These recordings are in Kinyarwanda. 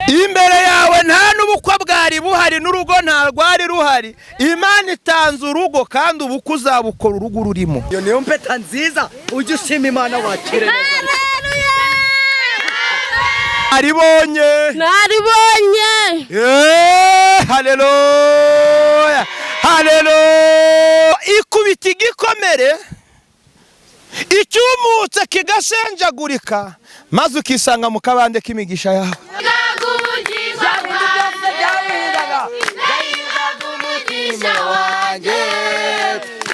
Imbere yawe nta n'ubukwe bwari buhari, n'urugo nta rwari ruhari. Imana itanze urugo, kandi ubukwe uzabukora urugo rurimo. Iyo niyo mpeta nziza, ujye ushima Imana, wakire neza. Aribonye. Naribonye. Haleluya, haleluya! Ikubita igikomere, icyumutse kigashenjagurika, maze ukisanga mu kabande k'imigisha yawe. Bya bindi byose byahigaga, byahigaga umutima wanjye,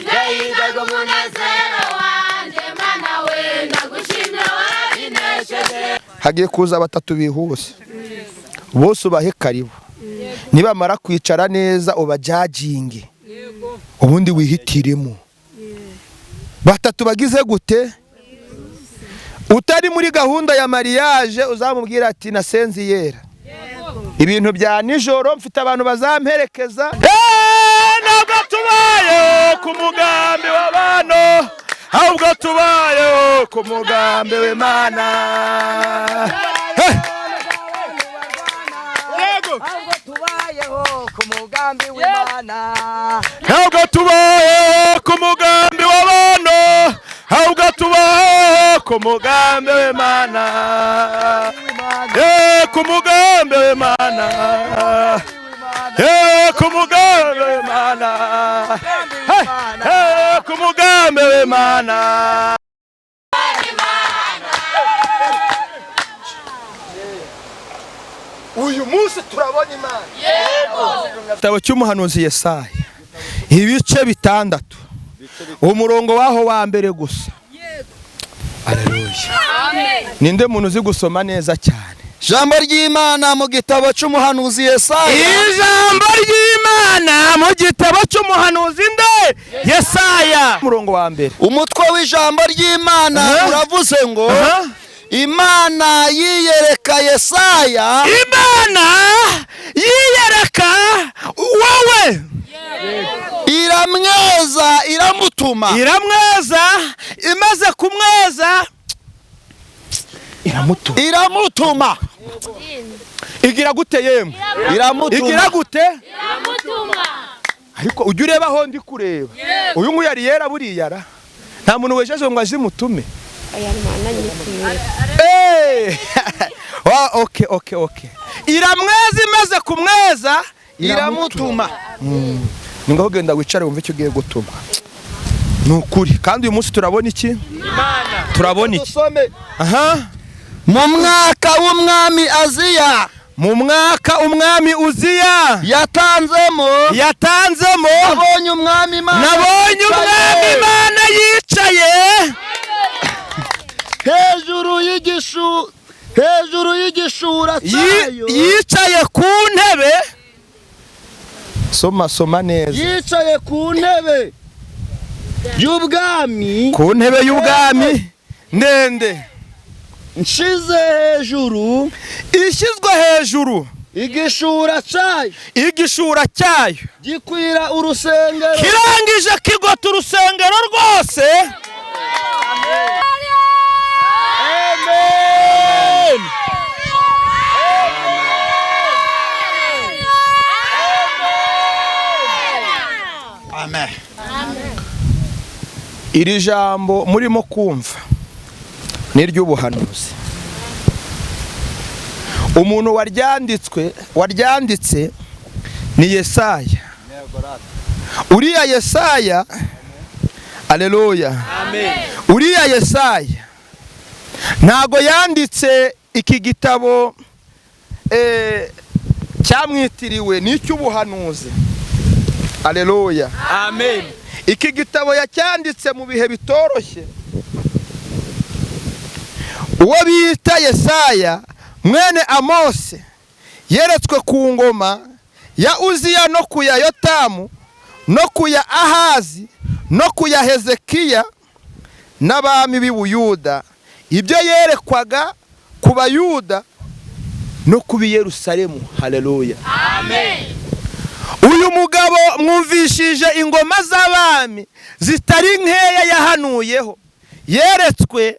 byahigaga umunezero wanjye, Mana we, ndagushimye, warabinesheje. Hagiye kuza batatu bihuse, bose ubahe karibu. Nibamara kwicara neza, ubajudginge, ubundi wihitiremo batatu. Bagize gute? Utari muri gahunda ya mariage, uzamubwira ati: "Nasenze yera ibintu bya nijoro, mfite abantu bazamperekeza." Ntabwo tubayeho ku mugambi w'abantu, ahubwo tubayeho ku mugambi w'Imana. Hey! Ahubwo tubayeho ku mugambi w'Imana. Ntabwo tubayeho ku mugambi w'abantu, ahubwo tubayeho ku mugambi w'Imana. Ku mugambi w'Imana. Ku mugambi w'Imana. Hey, hey, ku mugambi w'Imana. Uyu munsi turabona Imana. Igitabo cy'umuhanuzi Yesaya, ibice 6, umurongo waho wa mbere gusa. Aleluya! Ninde muntu uzi gusoma neza cyane? Ijambo ry'Imana mu gitabo cy'umuhanuzi Yesaya. Ijambo ry'Imana mu gitabo cy'umuhanuzi nde? Yesaya, umurongo wa mbere. Umutwe w'ijambo ry'Imana uravuze ngo: "Imana yiyereka Yesaya." Imana yiyereka wowe. Iramweza, iramutuma. Iramweza, imaze kumweza iramutuma. Iramutuma. Igira gute yemwe? Iramutuma. Igira gute? Iramutuma. Ariko ujya ureba aho ndi kureba, uyu nguyu yari yera buriya ra, nta muntu wejeje ngo azimutume. Aya Mana nyitumire. Okay, iramweza, imaze kumweza iramutuma. Ni ngaho genda wicare wumve icyo ugiye gutuma. Ni ukuri, kandi uyu munsi turabona iki? Turabona iki? Dusome. Aha. Mu mwaka w'umwami Aziya, Mu mwaka umwami Uziya yatanzemo, yatanzemo, nabonye umwami Imana nabonye umwami Imana yicaye hejuru y'igishura cyayo. Yicaye ku ntebe. Soma, soma neza. Yicaye ku ntebe y'ubwami Ku ntebe y'ubwami ndende, nshize hejuru, ishyizwe hejuru, igishura cyayo igishura cyayo gikwira urusengero. Kirangije kigota urusengero rwose. Amen. Amen. Iri jambo murimo kumva ni iry'ubuhanuzi. Umuntu waryanditswe, waryanditse ni Yesaya. Uriya Yesaya, aleluya, uriya Yesaya ntago yanditse iki gitabo cyamwitiriwe, ni icy'ubuhanuzi. Aleluya! Amen. Iki gitabo yacyanditse mu bihe bitoroshye. Uwo bita Yesaya mwene Amose yeretswe ku ngoma ya Uziya, no ku ya Yotamu, no ku ya Ahazi, no ku ya Hezekiya n'abami b'i Buyuda. Ibyo yerekwaga ku Bayuda no ku b'i Yerusalemu. Haleluya! Uyu mugabo mwumvishije ingoma z'abami zitari nkeya yahanuyeho. Yeretswe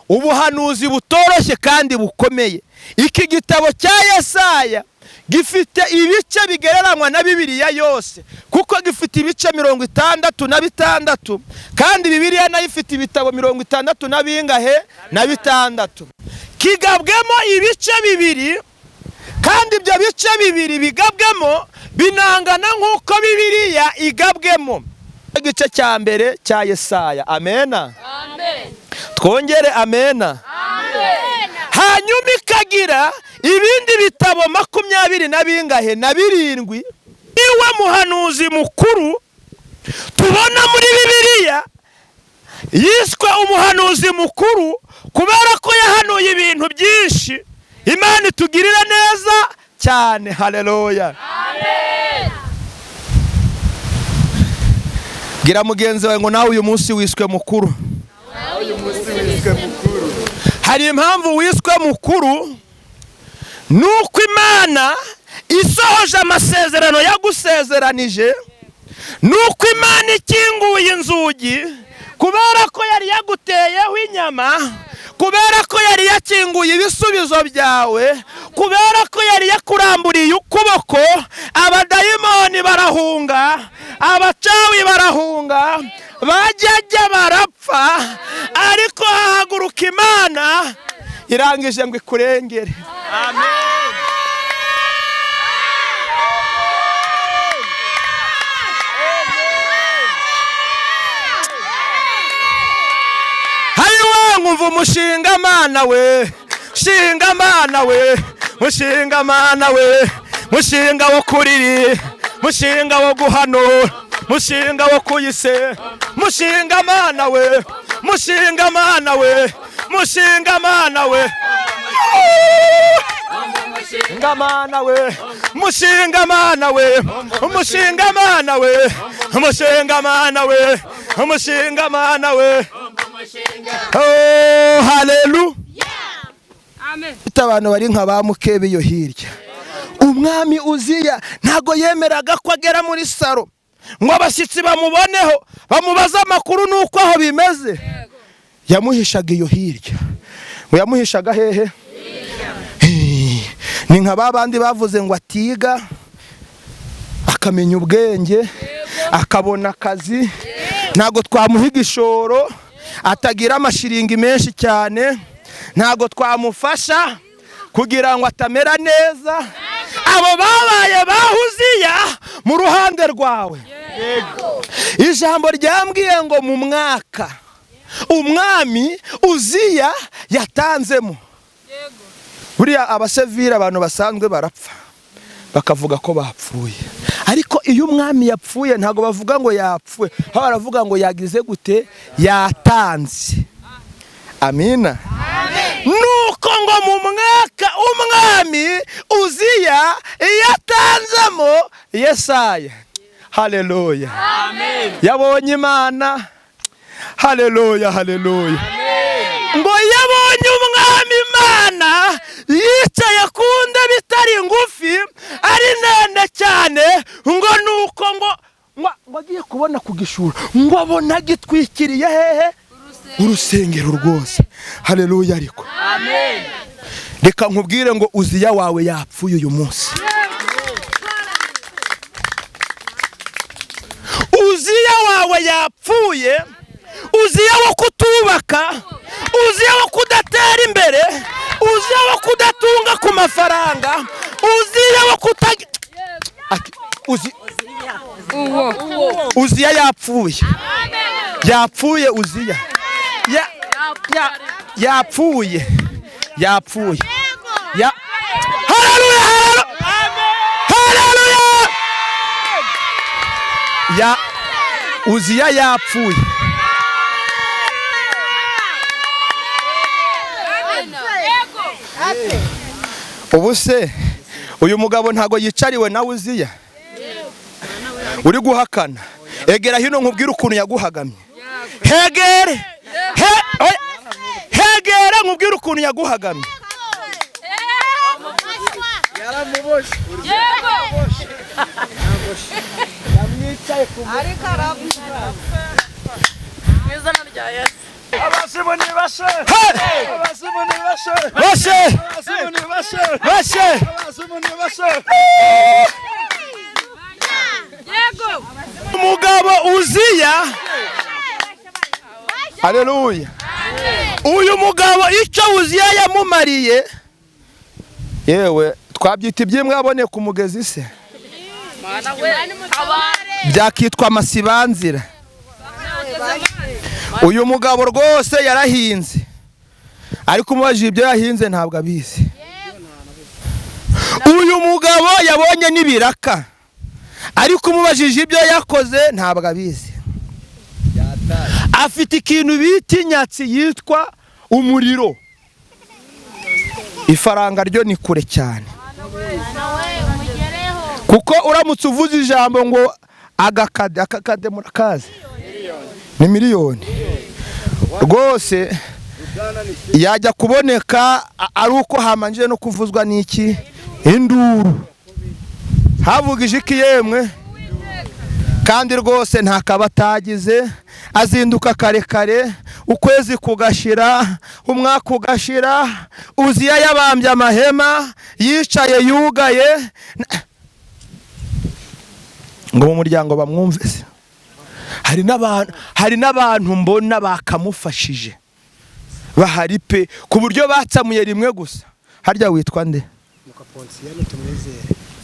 ubuhanuzi butoroshye kandi bukomeye. Iki gitabo cya Yesaya gifite ibice bigereranywa na Bibiliya yose, kuko gifite ibice 66, kandi Bibiliya nayo ifite ibitabo 66 na bingahe? Na 6. Kigabwemo ibice bibiri, kandi ibyo bice bibiri bigabwemo binangana nk'uko Bibiliya igabwemo. Igice cya mbere cya Yesaya. Amena. Amen. Twongere amena. Amen. Hanyuma ikagira ibindi bitabo 27 na bingahe? Na 7. Niwe muhanuzi mukuru tubona muri Bibiliya yiswe umuhanuzi mukuru kubera ko yahanuye ibintu byinshi. Imana itugirira neza cyane. Haleluya. Amen. Gira mugenzi wawe ngo nawe uyu munsi wiswe mukuru. Hari impamvu wiswe mukuru, nuko Imana isohoje amasezerano yagusezeranije, nuko Imana ikinguye inzugi kubera ko yari yaguteyeho inyama, kubera ko yari yakinguye ibisubizo byawe, kubera ko yari yakuramburiye ukuboko. Abadayimoni barahunga, abacawi barahunga, bajyajya barapfa, ariko hahaguruka Imana irangije ngo ikurengere. Amen. Hayiwe nkumva umushinga mana we, shinga mana we, mushinga mana we, mushinga wo kuriri, mushinga wo guhanura, mushinga wo kuyise, mushinga mana we, mushinga mana we, mushinga mana we, mushinga mana we, mushinga mana we, mushinga mana we, mushinga mana we, mushinga mana we. Oh, haleluya. Amen. Abantu bari nka ba mukebe iyo hirya. Umwami Uziya ntago yemeraga ko agera muri saro ngo abashyitsi bamuboneho bamubaze amakuru nuko aho bimeze. Yamuhishaga iyo hirya. Ngo yamuhishaga hehe? Ni nka babandi bavuze ngo atiga akamenya ubwenge akabona akazi, ntago twamuha igishoro atagira amashiringi menshi cyane, ntago twamufasha kugira ngo atamera neza. Abo babaye bahuziya mu ruhande rwawe. Ijambo ryambwiye ngo mu mwaka umwami Uziya yatanzemo, buriya abasevira abantu basanzwe barapfa bakavuga ko bapfuye, ariko iyo umwami yapfuye ntago bavuga ngo yapfuye, aho baravuga ngo yagize gute? Yatanze. Amina. Nuko ngo mu mwaka umwami Uziya yatanzemo Yesaya. Haleluya. Amen. Yabonye Imana. Haleluya, haleluya. Ngo yabonye umwami Imana yicaye ku ntebe itari ngufi ari ndende cyane, ngo nuko ngo agiye kubona ku gishura ngo abona gitwikiriye hehe? Urusengero rwose. Haleluya. Ariko amen. Reka nkubwire ngo Uziya wawe yapfuye uyu munsi. Uziya wawe yapfuye. Uziya wo kutubaka, Uziya wo kudatera imbere, Uziya wo kudatunga ku mafaranga, Uziya wo kutag Uziya yapfuye. Yapfuye Uziya. Yapfuye. Yapfuye. Haleluya, haleluya. Ya Uziya yapfuye. Ubu se uyu mugabo ntago yicariwe na Uziya uri guhakana? Egera hino nkubwire ukuntu yaguhagamye. Hegere, hegere nkubwire ukuntu yaguhagamye. Abazimu nibashe. Hey! Abazimu nibashe. Bashe! Abazimu nibashe. Bashe! Abazimu nibashe. Yego. Umugabo Uziya, haleluya. Uyu mugabo icyo Uziya yamumariye, yewe twabyita iby'imwe ku mugezi se, byakitwa amasibanzira. Uyu mugabo rwose yarahinze, ariko umubajije ibyo yahinze ntabwo abizi. Uyu mugabo yabonye n'ibiraka, ariko umubajije ibyo yakoze ntabwo abizi. Afite ikintu bita inyatsi yitwa umuriro. Ifaranga ryo ni kure cyane, kuko uramutse uvuze ijambo ngo agakade, akakade murakazi ni miliyoni rwose, yajya kuboneka ari uko hamanje no kuvuzwa n'iki induru, havugije iki yemwe. Kandi rwose nta kabatagize, azinduka kare kare, ukwezi kugashira, umwaka ugashira. Uziya yabambye amahema, yicaye yugaye ngo mu muryango bamwumve se. Hari n'abantu mbona bakamufashije bahari pe, ku buryo batsamuye rimwe gusa. Harya witwa nde?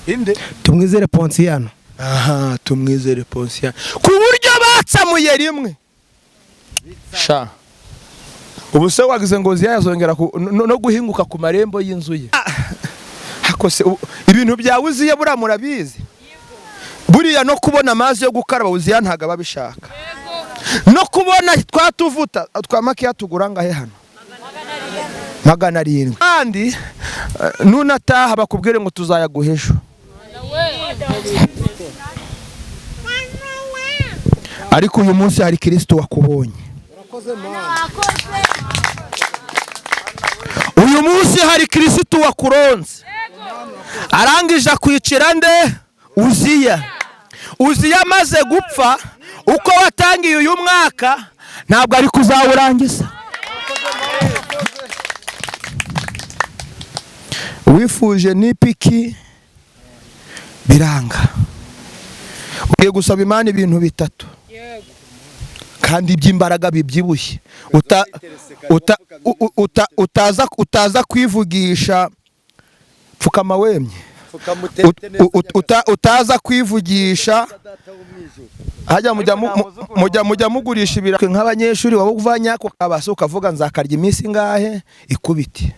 Inde? Tumwizere Ponsiano. Aha, Tumwizere Ponsiano. Ku buryo batsamuye rimwe. Sha. Ubu se wagize ngo Uziya yazongera no guhinguka ku marembo y'inzu ye. Hakose ibintu bya Uziya buriya murabizi. Buriya no kubona amazi yo gukaraba Uziya ntago ababishaka. No kubona twatuvuta twa makiya tugura ngahe hano? 700. Kandi nunataha bakubwire ngo tuzayaguha ejo. Ariko uyu munsi hari Kristo wakubonye. Uyu munsi hari Kristo wakuronze. Arangije kwicira nde? Uziya. Uziya amaze gupfa, uko watangiye uyu mwaka ntabwo ari kuzawurangiza. Wifuje n'ipiki biranga. Ugiye gusaba Imana ibintu bitatu kandi by'imbaraga bibyibushye, utaza kwivugisha. Pfukama wemye. Utaza kwivugisha. Hajya mujya mugurisha ibiraka nk'abanyeshuri waba uvanya ku kabasi ukavuga nzakarya iminsi ngahe ikubite.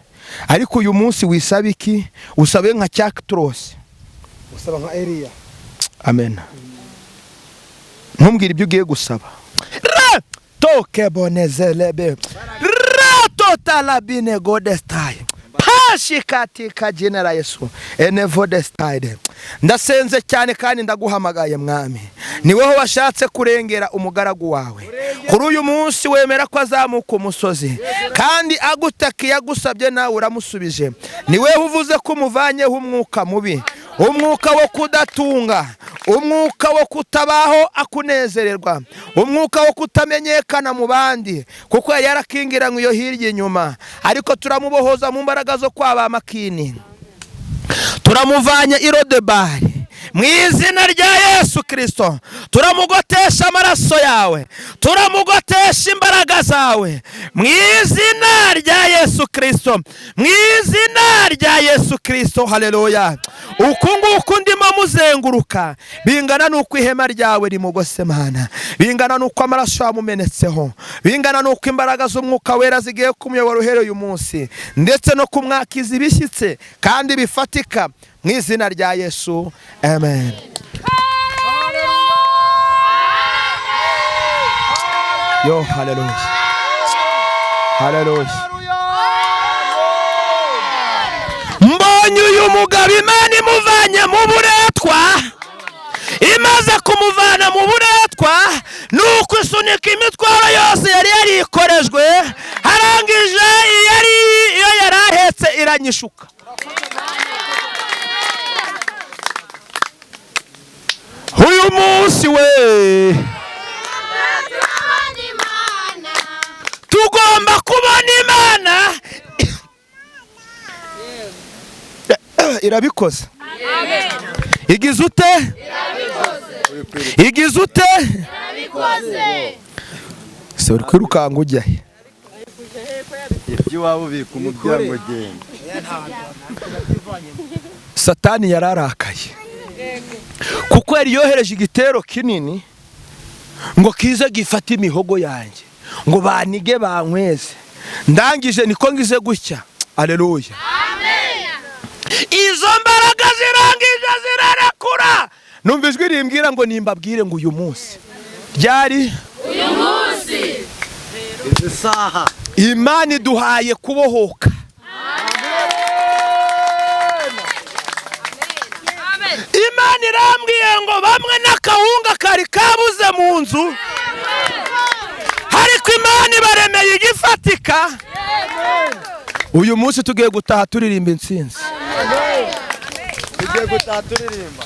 Ariko uyu munsi wisaba iki? Usabe nka cyakitrose, usaba nka Eliya. Amen. Ntumbwire ibyo ugiye gusaba. Toke bonezelebe ratotalabine godestai pashikatika jina la Yesu enevodestaide. Ndasenze cyane kandi ndaguhamagaye mwami, ni wowe washatse kurengera umugaragu wawe kuri uyu munsi, wemera ko azamuka umusozi kandi agutakiye agusabye nawe uramusubije. Ni wewe uvuze ko umuvanyeho umwuka mubi, umwuka wo kudatunga, umwuka wo kutabaho akunezererwa, umwuka wo kutamenyekana mu bandi, kuko yari yarakingiranywe iyo hirya inyuma. Ariko turamubohoza mu mbaraga zo kwaba makini, turamuvanye irodebari mu izina rya Yesu Kristo. Turamugotesha amaraso yawe, turamugotesha imbaraga zawe mu izina rya Yesu Kristo, mu izina rya Yesu Kristo. Haleluya. Uku nguku ndimo muzenguruka bingana nuko ihema ryawe rimugose Mana, bingana nuko amaraso yamumenetseho, bingana nuko imbaraga z'umwuka wera zigiye kumuyobora uhereye uyu munsi ndetse no kumwakiza ibishyitse kandi bifatika mu izina rya Yesu. Amen. Yo, haleluya. Haleluya. Mbonye uyu mugabo Imana imuvanye mu buretwa, imaze kumuvana mu buretwa nuko isunika imitwaro yose yari yarikorejwe, harangije iyo yari ahetse iranyishuka. Uyu munsi we Ugomba kubona Imana irabikoze. Igize ute? Igize ute? Se uri kwirukanga ujya he? Iby'iwabo biri ku muryango genda. Satani yararakaye kuko yari yohereje igitero kinini ngo kize gifate imihogo yanjye, ngo banige banyweze. Ndangije niko ngize gutya. Aleluya. Izo mbaraga zirangije zirarekura. Numva ijwi rimbwira ngo nimbabwire ngo uyu munsi ryari uyu munsi isaha Imana iduhaye kubohoka. Imana irambwiye ngo bamwe n'akawunga kari kabuze mu nzu, ariko Imana ibaremeye igifatika. Uyu munsi tugiye gutaha turirimba intsinzi. Tugiye gutaha turirimba.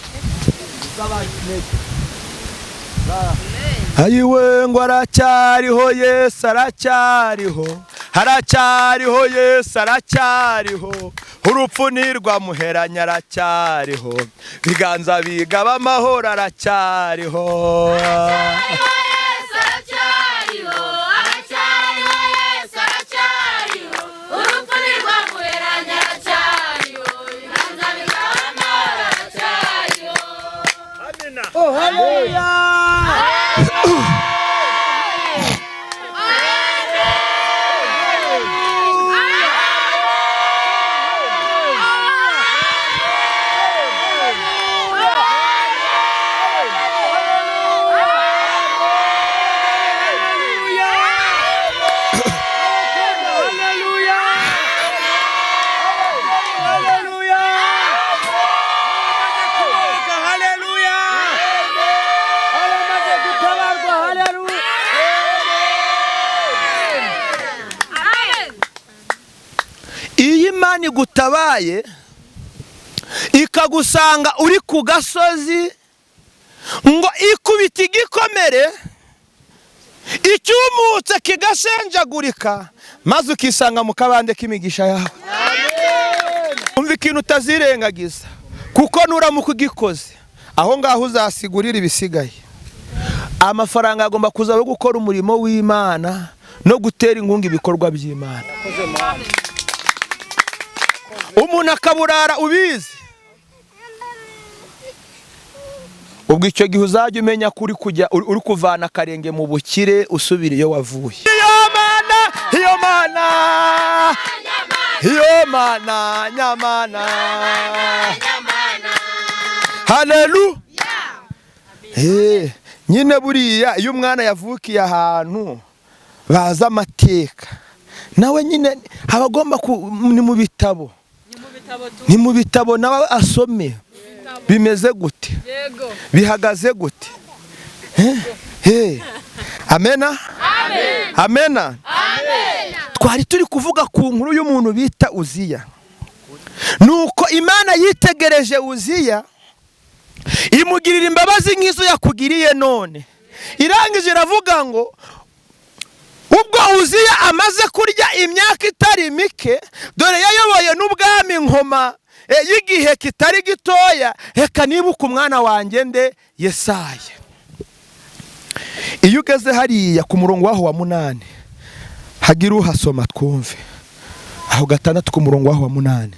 Ayiwe ngo aracyariho Yesu, aracyariho, aracyariho Yesu, aracyariho. Urupfu ntirwamuheranya, aracyariho. Biganza bigaba amahoro, aracyariho. Yesu aracyariho, aracyariho Yesu aracyariho. Urupfu ntirwamuheranya, aracyariho. Ibiganza bigaba amahoro, aracyariho. Oh, haleluya. Iyo Imana igutabaye ikagusanga uri ku gasozi ngo ikubita igikomere icyumutse kigashenjagurika, maze ukisanga mu kabande k'imigisha yawe. Umva ikintu utazirengagiza, kuko nuramuka ugikoze aho ngaho uzasigurira ibisigaye. Amafaranga agomba kuza yo gukora umurimo w'Imana no gutera inkunga ibikorwa by'Imana. Umuntu akaburara ubizi, ubwo icyo gihe uzajya umenya ko uri kujya uri kuvana akarenge mu bukire usubira iyo wavuye. Iyo mana, iyo mana, iyo mana nyamana. Haleluya. Nyine buriya iyo umwana yavukiye ahantu baza amateka, nawe nyine abagomba ni mu bitabo, ni mu bitabo nawe asome bimeze gute, bihagaze gute. Amena, amena. Twari turi kuvuga ku nkuru y'umuntu bita Uziya. Nuko Imana yitegereje Uziya imugirira imbabazi nk'izo yakugiriye none. Irangije iravuga ngo ubwo Uziya amaze kurya imyaka itari mike, dore yayoboye n'ubwami nkoma y'igihe kitari gitoya, reka nibuka umwana wanjye nde Yesaya. Iyo ugeze hariya ku murongo waho wa 8, hagira uhasoma twumve. Aho 6 ku murongo waho wa 8.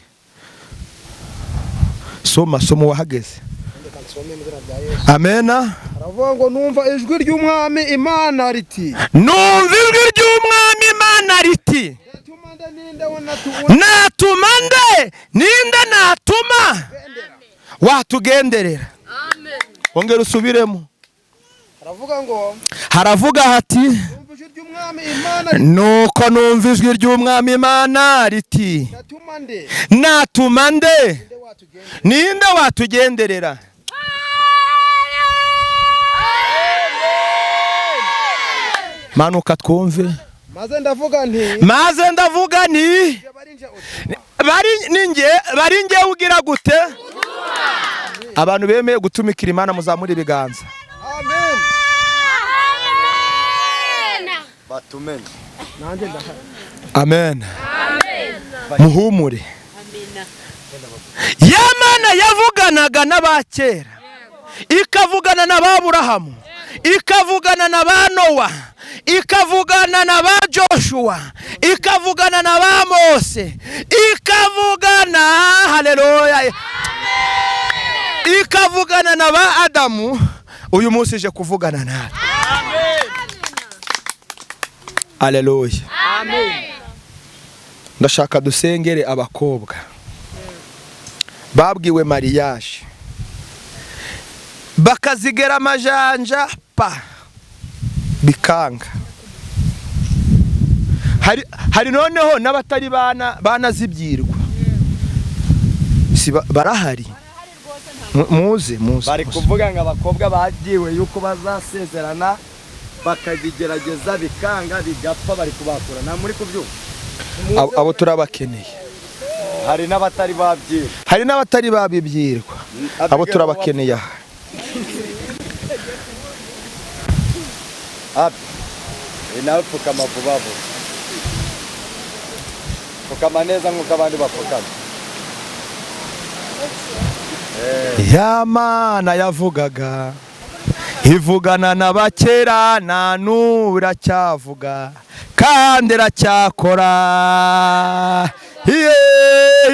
Soma, soma wahageze. Amena. Aravuga ngo numva ijwi ry'Umwami Imana riti, numva ijwi ry'Umwami Imana riti, natuma nde ninde natuma watugenderera. Ongera usubiremo. Aravuga ngo haravuga hati, nuko numva ijwi ry'Umwami Imana riti, natuma nde ninde watugenderera. Manuka twumve. Maze ndavuga nti, maze ndavuga nti bari nge ugira gute. Abantu bemeye gutumikira Imana muzamura ibiganza. Amen. Batumenye. Amen. Muhumure. Ya Mana yavuganaga n'abakera, ikavugana na ba Aburahamu, ikavugana na ba Nowa, ikavugana na ba Joshua, ikavugana na ba Mose, ikavugana, haleluya, ikavugana na ba Adamu. Uyu munsi ije kuvugana natwe. Haleluya. Amen. Ndashaka dusengere abakobwa babwiwe mariage bakazigera amajanja pa bikanga. Hari noneho n'abatari bana banazibyirwa, si barahari. Muze muze bari kuvuga ngo abakobwa bagiwe yuko bazasezerana bakabigerageza bikanga bigapfa, bari kubakura. Nta muri kubyumva. Abo turabakeneye. Hari n'abatari babyirwa, hari n'abatari babibyirwa, abo turabakeneye. Abi nawe pfukama vuba vuba, pfukama neza nk'uko abandi bapfukama. Ya Mana yavugaga ivugana n'abakera, na n'ubu iracyavuga kandi iracyakora.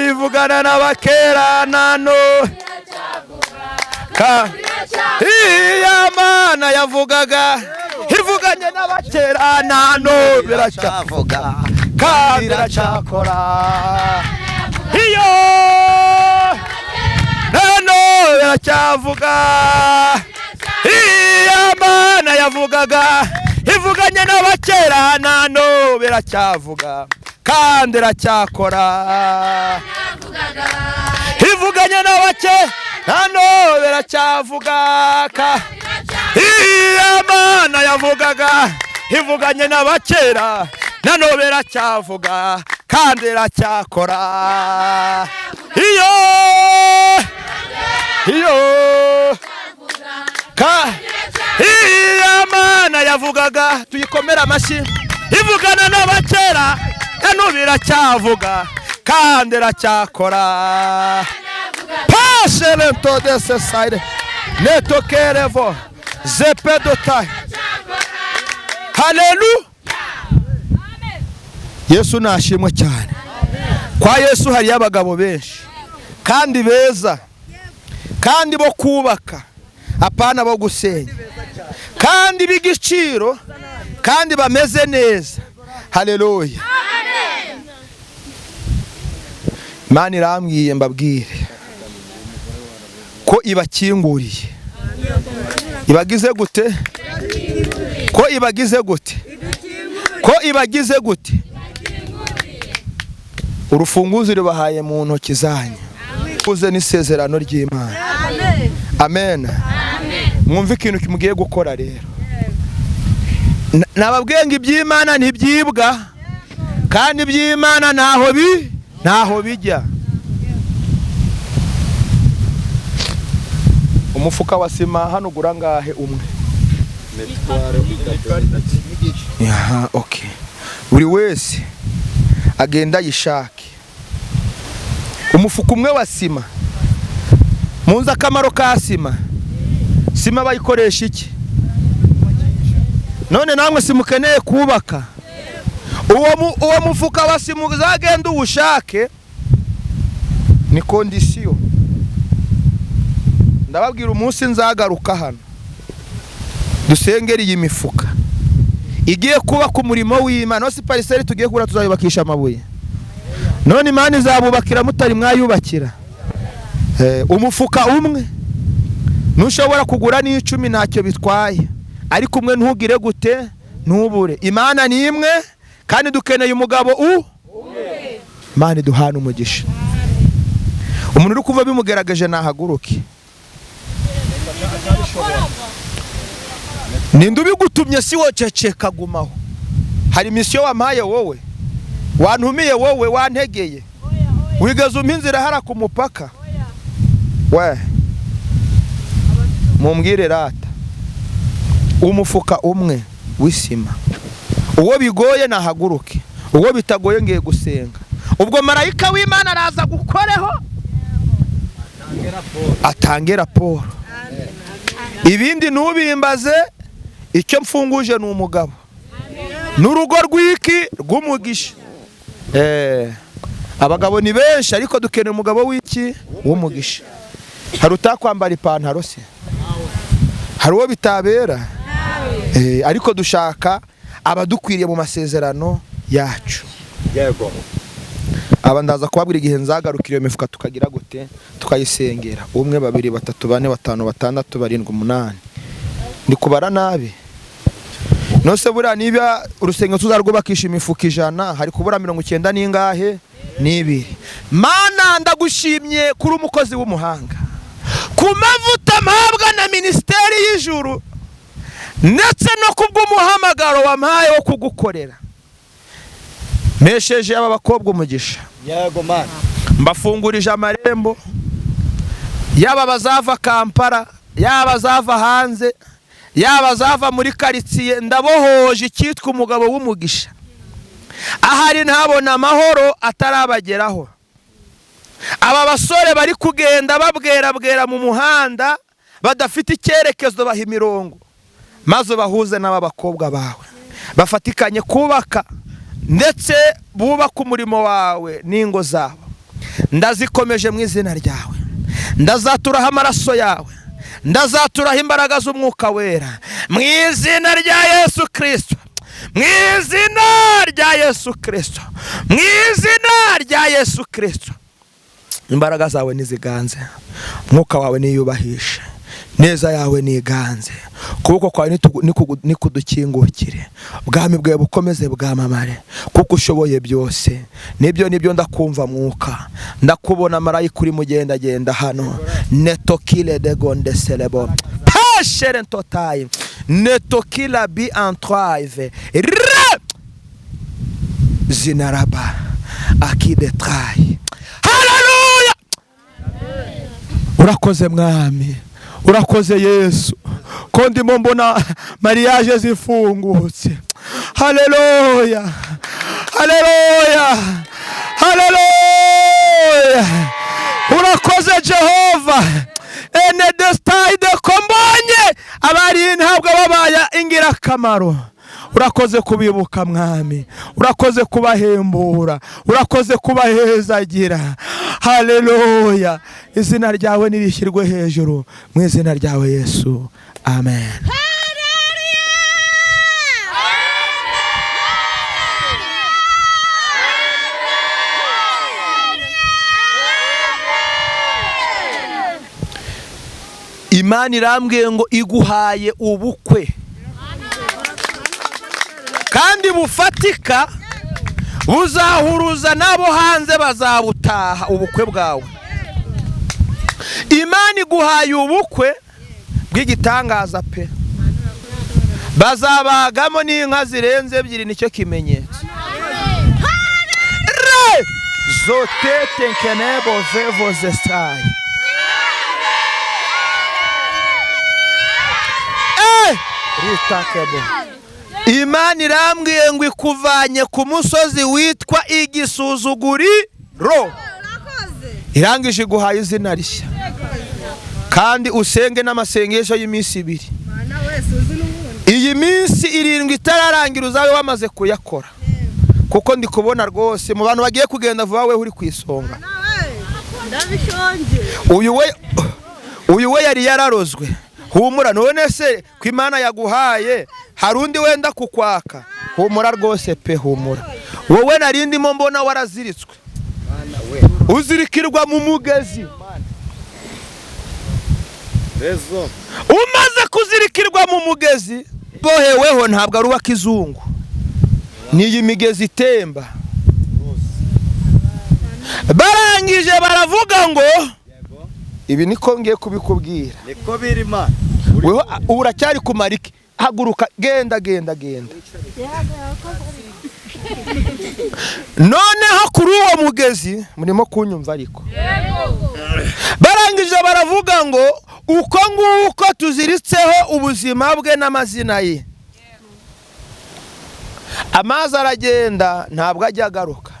Ivugana n'abakera na n'ubu, ya Mana yavugaga ivuganye n'abakera, na n'ubu iracyavuga kandi iracyakora. Iyo nano iracyavuga, iya Mana yavugaga ivuganye n'abakera, nano biracyavuga kandi iracyakora. Ivuganye n'abakera, nano biracyavuga, iya Mana yavugaga ivuganye n'abakera, nano biracyavuga kandi iracyakora. Iyo iyo ka iya Mana yavugaga, tuyikomera amashyi, ivugana n'abakera, nano biracyavuga kandi iracyakora. Pashelento de sesaire neto kerevo zepedotai. Haleluya. Yesu nashimwe cyane. Kwa Yesu hari abagabo benshi kandi beza, kandi bo kubaka, apana bo gusenya, kandi b'igiciro, kandi bameze neza. Haleluya. Imana irambwiye mbabwire ko ibakinguriye. Ibagize gute? Ko ibagize gute? Ko ibagize gute? Urufunguzo rubahaye mu ntoki zanyu. Uze n'isezerano ry'Imana. Amen. Mwumve ikintu kimugiye gukora rero. Nababwiye ngo iby'Imana ntibyibwa, kandi iby'Imana ntaho bijya. Umufuka wa sima hano ugura ngahe umwe? Aha, okay. Buri wese agenda yishake umufuka umwe wa sima. Munzi akamaro ka sima? Sima bayikoresha iki? None namwe simukeneye kubaka. Uwo mufuka wa sima uzagenda uwushake, ni kondisiyo. Ndababwira umunsi nzagaruka hano dusengera iyi mifuka igiye kubaka umurimo w'Imana. No si pariseri tugiye kugura tuzayubakisha amabuye. None Imana izabubakira mutari mwayubakira. Umufuka umwe ntushobora kugura n'icumi ntacyo bitwaye, ariko umwe ntugire gute, ntubure. Imana ni imwe kandi dukeneye umugabo umwe. Imana iduhana umugisha. Umuntu uri kuva bimugeragaje nahaguruke. Ninde ubigutumye? Si woceceka, gumaho. Hari misiyo wampaye wowe, wantumiye wowe, wantegeye, wigeze umpa inzira hara ku mupaka. We mumbwire rata, umufuka umwe w'isima Uwo bigoye nahaguruke, uwo bitagoye ngiye gusenga. Ubwo marayika w'Imana araza gukoreho atange raporo. Ibindi ntubimbaze, icyo mfunguje ni umugabo n'urugo rw'iki rw'umugisha. Abagabo ni benshi ariko dukeneye umugabo w'iki w'umugisha. Hari utakwambara ipantaro se? Hari uwo bitabera? Ariko dushaka abadukwiriye mu masezerano yacu. Yego. Aba ndaza kubabwira igihe nzagarukira iyo mifuka tukagira gute, tukayisengera. 1 2 3 4 5 6 7 8. Ndi kubara nabi. Nose buriya niba urusengero tuzarwubakisha imifuka 100 hari kubura 90 n'ingahe? N'ibiri. Mana ndagushimye kuri umukozi w'umuhanga, ku mavuta mpabwa na minisiteri y'ijuru ndetse no kubw'umuhamagaro wampaye wo kugukorera. Mesheje aba bakobwa umugisha. Yego Mana. Mbafungurije amarembo, yaba bazava Kampala, yaba bazava hanze, yaba bazava muri karitsiye, ndabohoje icyitwa umugabo w'umugisha. Ahari ntabona amahoro atarabageraho. Aba basore bari kugenda babwerabwera mu muhanda badafite icyerekezo, baha imirongo maze bahuze n'aba bakobwa bawe, bafatikanye kubaka ndetse bubaka umurimo wawe n'ingo zabo. Ndazikomeje mu izina ryawe, ndazaturaho amaraso yawe, ndazaturaho imbaraga z'umwuka wera mu izina rya Yesu Kristo, mu izina rya Yesu Kristo, mu izina rya Yesu Kristo. Imbaraga zawe niziganze, umwuka wawe niyubahishe, neza yawe niganze, ukuboko kwawe nikudukingukire, ubwami bwawe bukomeze bwamamare, kuko ushoboye byose. Nibyo nibyo ndakumva mwuka, ndakubona marayika uri mugenda genda hano. Netokile de gonde selebo pashere ntotaye netokila bi entrave re zinaraba akide trai. Haleluya! Urakoze mwami, urakoze Yesu, ko ndimo mbona mariage zifungutse. Haleluya, haleluya, haleluya! Urakoze Jehova. Enedestaide kombonye abari ntabwo babaye ingirakamaro. Urakoze kubibuka mwami, urakoze kubahembura, urakoze kubahezagira. Haleluya! Izina ryawe nirishyirwe hejuru mu izina ryawe Yesu, amen. Imana irambwiye ngo iguhaye ubukwe kandi bufatika, buzahuruza n'abo hanze bazabutaha ubukwe bwawe. Imana iguhaye ubukwe bw'igitangaza pe, bazabagamo n'inka zirenze 2, nicyo kimenyetso. Re zotete nkenebo vevo zestai ritakebo. Imana irambwiye ngo ikuvanye ku musozi witwa igisuzuguriro, irangije iguhaye izina rishya, kandi usenge n'amasengesho y'iminsi 2. Iyi minsi 7 itararangira uzabe wamaze kuyakora, kuko ndi kubona rwose mu bantu bagiye kugenda vuba we uri ku isonga. Uyu we yari yararozwe. Humura none se ko Imana yaguhaye hari undi wenda kukwaka? Humura rwose pe, humura. Wowe narindimo mbona waraziritswe, uzirikirwa mu mugezi. Umaze kuzirikirwa mu mugezi boheweho, ntabwo ari uwa kizungu, niyi migezi itemba. Barangije baravuga ngo ibi niko ngiye kubikubwira, niko biri Imana. Weho uracyari kumarike, haguruka, genda genda genda. Noneho kuri uwo mugezi murimo kunyumva ariko barangije baravuga ngo uko nguko tuziritseho ubuzima bwe n'amazina ye. Amazi aragenda ntabwo ajya agaruka,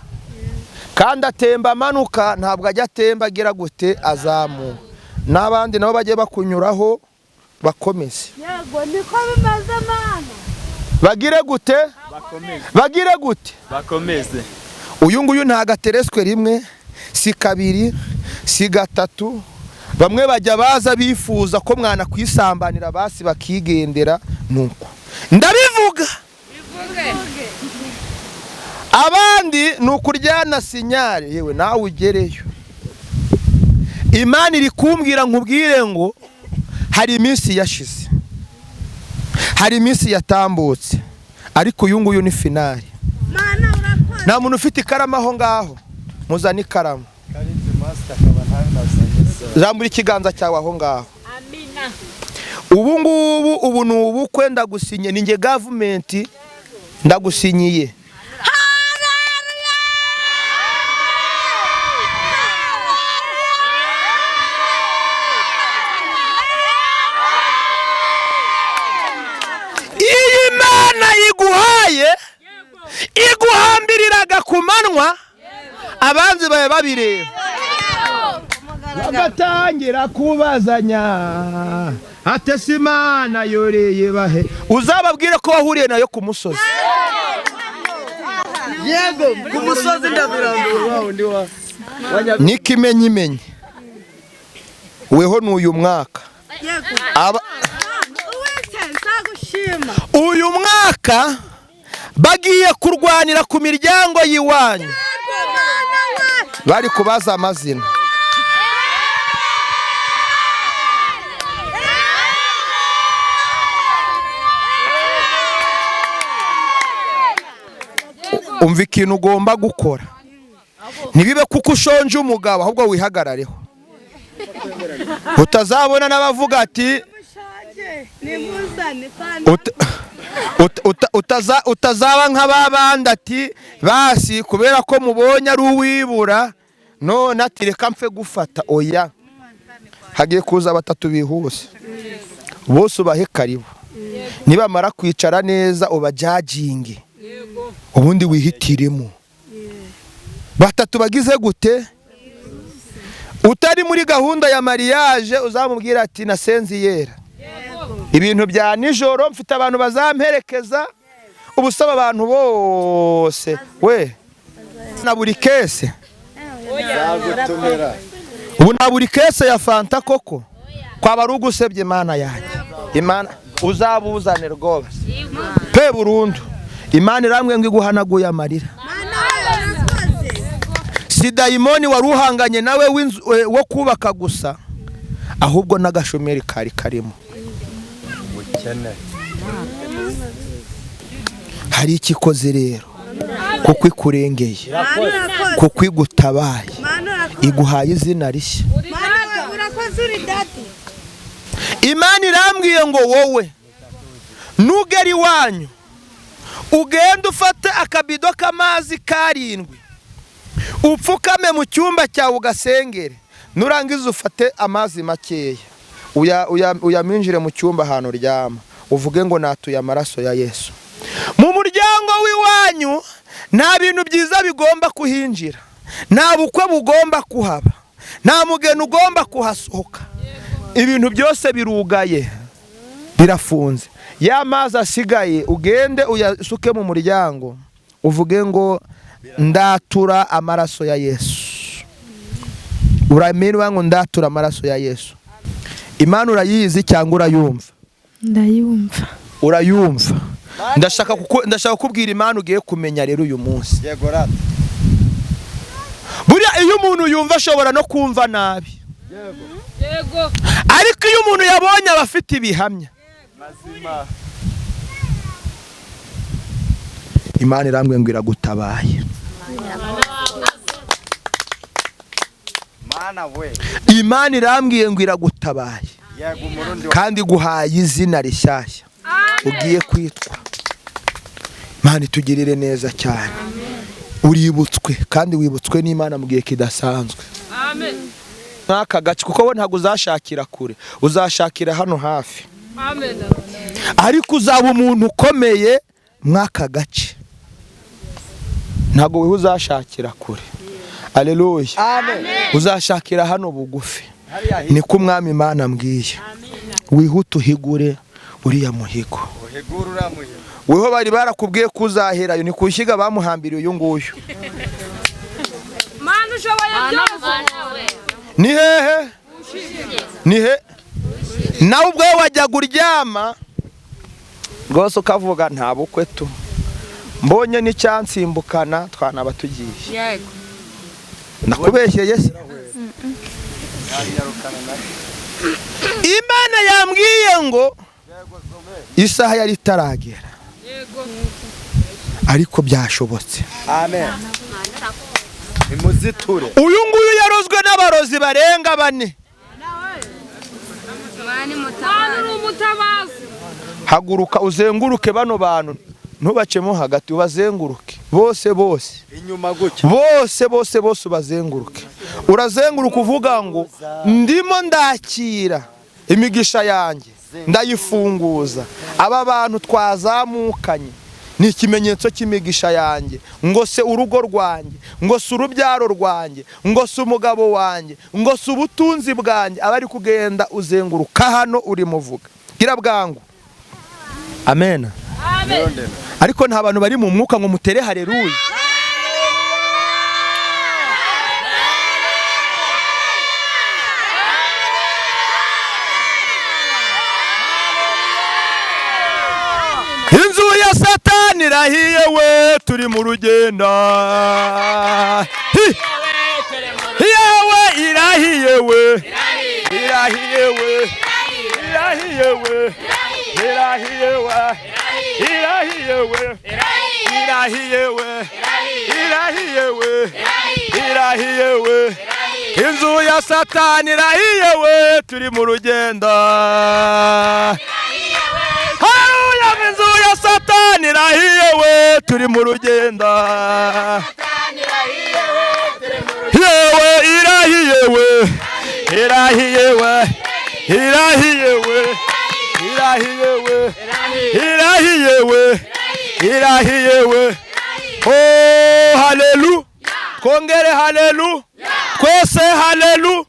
kandi atemba amanuka ntabwo ajya atemba agira gute azamuka. N'abandi nabo bajye bakunyuraho bakomeze. Yego niko bimaze Mana. Bagire gute? Bagire gute? Bakomeze. Uyu nguyu ntago atereswe rimwe, si kabiri, si gatatu. Bamwe bajya baza bifuza ko mwana kwisambanira basi bakigendera, nuko ndabivuga. Abandi ni ukuryana sinyare, yewe nawe ugereyo. Imana iri kumbwira nkubwire ngo hari iminsi yashize, hari iminsi yatambutse, ariko uyu nguyu ni finali. Nta muntu ufite ikaramu aho ngaho, muzane ikaramu. Zambura ikiganza cyawe aho ngaho. Ubu ngubu ubu ni ubukwe, ndagusinye, ni nge gavumenti ndagusinyiye. Iyi Imana iguhaye iguhambiriraga ku manwa, abanzi bawe babireba bagatangira kubazanya atese Imana yoreye bahe. Uzababwire ko wahuriye nayo ku musozi. Yego ku musozi ndabirambuye. Nikimenyimenyi weho n'uyu mwaka, uyu mwaka bagiye kurwanira ku miryango y'iwanyu, bari kubaza amazina. Umva ikintu ugomba gukora, ntibibe kuko ushonje umugabo, ahubwo wihagarareho, utazabona n'abavuga ati utazaba nk'ababandi ati basi kubera ko mubonye ari uwibura none ati reka mfe gufata. Oya, hagiye kuza batatu bihuse, bose ubahe karibu, nibamara kwicara neza ubajajinge, ubundi wihitiremo. Batatu bagize gute? Utari muri gahunda ya mariage uzamubwira ati nasenze yera, ibintu bya nijoro mfite abantu bazamperekeza, ubusaba abantu bose we na buri kese. Ubu na buri kese ya Fanta koko kwaba ari ugusebye Imana yanjye. Imana uzabuzane rwose pe burundu. Imana irambwe ngo iguhanaguye amarira. Si dayimoni wari uhanganye nawe wo kubaka gusa, ahubwo n'agashomeri kari karimo. Hari ikikoze rero kuko ikurengeye, kuko igutabaye, iguhaye izina rishya. Imana irambwiye ngo wowe nugera iwanyu ugende ufate akabido k'amazi karindwi, upfukame mu cyumba cyawe ugasengere, nurangiza ufate amazi makeya uyaminjire mu cyumba ahantu uryama, uvuge ngo natuye amaraso ya Yesu. Mu muryango w'iwanyu nta bintu byiza bigomba kuhinjira, nta bukwe bugomba kuhaba, nta mugeni ugomba kuhasohoka, ibintu byose birugaye birafunze. Ya mazi asigaye ugende uyasuke mu muryango, uvuge ngo ndatura amaraso ya Yesu. Uramirwa ngo ndatura amaraso ya Yesu. Imana urayizi cyangwa urayumva? Ndayumva. Urayumva. Ndashaka kukubwira Imana ugiye kumenya rero uyu munsi. Yego rata. Buriya iyo umuntu yumva ashobora no kumva nabi. Yego. Ariko iyo umuntu yabonye abafite ibihamya, Imana irambwiye ngo iragutabaye. Imana irambwiye ngo iragutabaye, kandi iguhaye izina rishyashya ugiye kwitwa. Imana itugirire neza cyane. Uributswe kandi wibutswe n'Imana mu gihe kidasanzwe. Amen. Nk'aka gace, kuko we ntabwo uzashakira kure, uzashakira hano hafi. Amen. Ariko uzaba umuntu ukomeye mw'aka gace. Ntabwo wewe uzashakira kure. Haleluya. Amen. Uzashakira hano bugufi. Niko umwami Imana ambwiye. Wihute uhigure uriya muhigo. Uhigure uriya muhigo. Weho bari barakubwiye ko uzaherayo, ni kushyiga bamuhambiriye uyu nguyu. Mana ushoboye byose. Ni hehe? Ni he? Nawe ubwawe wajyaga uryama rwose ukavuga nta bukwe tu. Mbonye n'icyansimbukana twanaba tugiye. Yego. Nakubeshyeye se? Imana yambwiye ngo isaha yari itaragera. Yego. Ariko byashobotse. Amen. Imuziture. Uyu nguyu yarozwe n'abarozi barenga bane. Mana uri umutabazi. Haguruka uzenguruke bano bantu, ntubacemo hagati, ubazenguruke bose bose. Inyuma gutya. Bose bose bose ubazenguruke. Urazenguruka uvuga ngo ndimo ndakira imigisha yanjye, ndayifunguza. Aba bantu twazamukanye ni ikimenyetso cy'imigisha yanjye, ngo se urugo rwanjye, ngo se urubyaro rwanjye, ngo se umugabo wanjye, ngo se ubutunzi bwanjye. Abari kugenda uzenguruka hano uri muvuga gira bwangu. Amen. Amen. Ariko nta bantu bari mu mwuka ngo mutere haleluya. Inzu ya Satani irahiye we, turi mu rugendo. Yewe irahiye we, irahiye we, irahiye we, irahiye we, irahiye we, irahiye we, irahiye we, irahiye we. Inzu ya Satani irahiye we, turi mu rugendo. Haleluya, inzu ya Satani irahiye we, turi mu rugendo. Yewe irahiye we, irahiye we, irahiye we, irahiye we, irahiye we, irahiye we. Oh, haleluya. Twongere haleluya. Twese haleluya.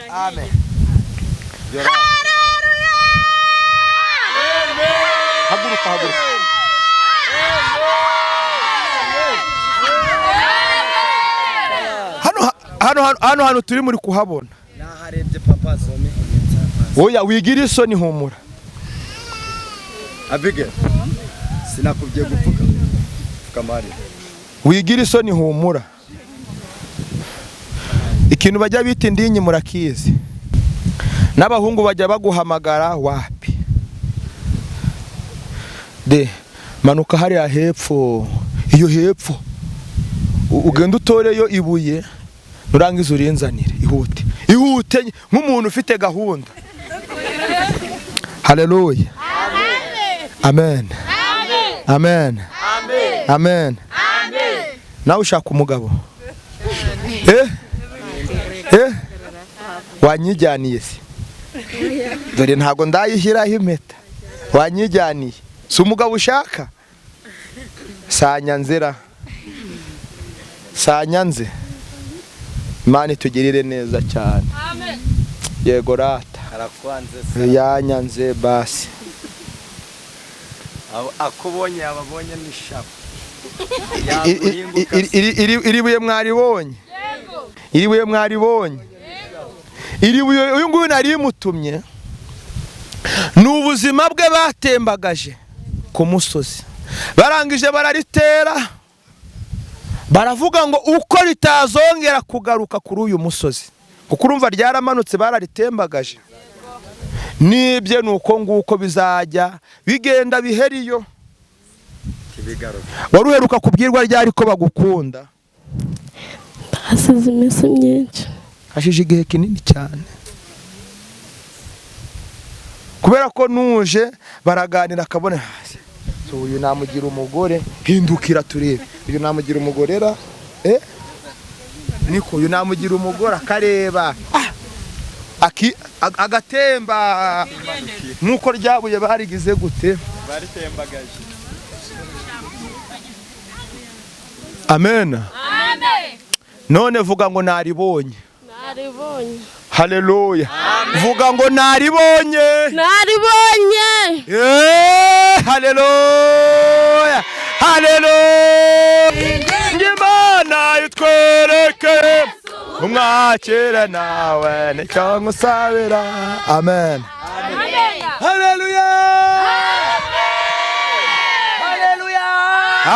Amen. Haguruka, haguruka. Hano hano turi muri kuhabona. Naharebye papa zome. Oya wigira isoni humura. Abigail. Sinakubwiye gupfuka. Pfuka mari. Wigira isoni humura. Ikintu bajya bita indinyi murakizi. N'abahungu bajya baguhamagara wapi. De manuka hariya hepfo, iyo hepfo ugenda utoreyo ibuye, nurangiza urinzanire. Ihute ihute nk'umuntu ufite gahunda. Haleluya. Amen. Amen. Amen. Nawe ushaka umugabo? Wanyijyaniye se? Dore ntago ndayishyiraho impeta. Wanyijyaniye. Si umugabo ushaka? Sanyanzira. Sanyanze. Imana itugirire neza cyane. Amen. Yego rata. Arakwanze se. Yanyanze basi. Akubonye ababonye n'ishapu. Iri buye mwaribonye. Iri buye mwaribonye. Iri buye uyu nguyu nari mutumye. Ni ubuzima bwe batembagaje ku musozi. Barangije bararitera. Baravuga ngo uko ritazongera kugaruka kuri uyu musozi. Kuko urumva ryaramanutse bararitembagaje. Nibye nuko nguko bizajya bigenda biheriyo. Waruheruka kubwirwa ryari ko bagukunda? Hasize iminsi myinshi. Hashije igihe kinini cyane. Kubera ko nuje baraganira akabona so uyu namugira umugore, hindukira turebe. Uyu namugira umugorera, niko uyu namugira umugore akareba. Agatemba nkuko ryabuye barigize gute? Baritembagaje. Amen. None vuga ngo naribonye. Naribonye. Haleluya. Vuga ngo naribonye. Naribonye. Haleluya. Haleluya. Imana itwereke umwakire nawe nicyo ngusabira. Amen. Haleluya. Haleluya.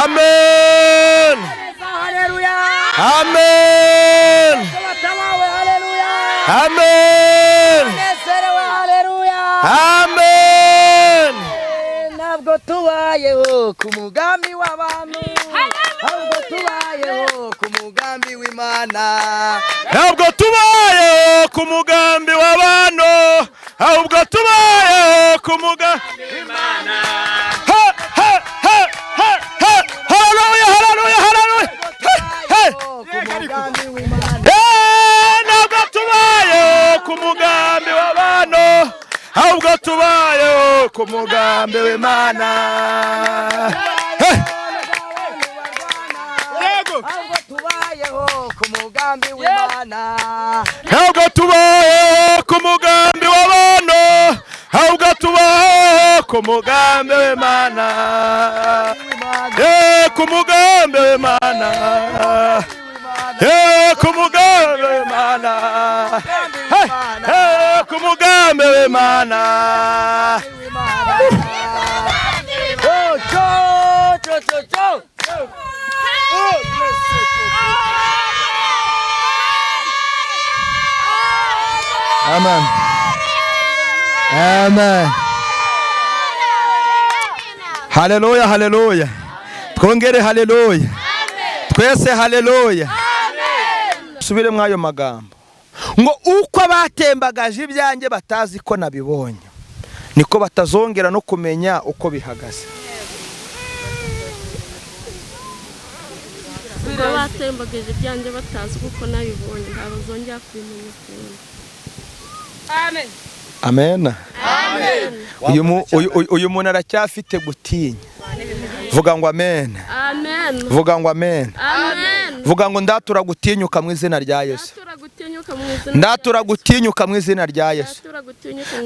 Amen. Haleluya. Amen. Haleluya. Amen. Haleluya. Amen. Ntabwo tubayeho ku mugambi w'abantu, ahubwo tubayeho ku mugambi w'Imana. Ntabwo tubayeho ku mugambi w'abantu, ahubwo tubayeho ku mugambi w'Imana. Ha ha ha ha ha. Haleluya, haleluya, haleluya. Ku mugambi w'Imana. Ntabwo tubayeho ku mugambi w'abantu, ahubwo tubayeho ku mugambi w'Imana. Ahubwo tubayeho ku mugambi w'Imana. Ntabwo tubayeho ku mugambi w'abantu, ahubwo tubayeho ku mugambi w'Imana. Ku mugambi w'Imana. Ku mugambi w'Imana. Ku mugambi w'Imana. Amen. Amen. Haleluya, haleluya. Twongere haleluya. Twese haleluya. Subire mwayo magambo. Ngo uko batembagaje ibyanjye batazi ko nabibonye, niko batazongera no kumenya uko bihagaze. Uko batembagaje ibyanjye batazi uko nabibonye, ntabazongera kubimenya ukundi. Amen. Amen. Amen. Uyu muntu aracyafite gutinya. Vuga ngo amen. Amen. Vuga ngo amen. Amen. Vuga ngo ndatura gutinyuka mu izina rya Yesu. Ndatura gutinyuka mu izina Ndatura gutinyuka mu izina rya Yesu.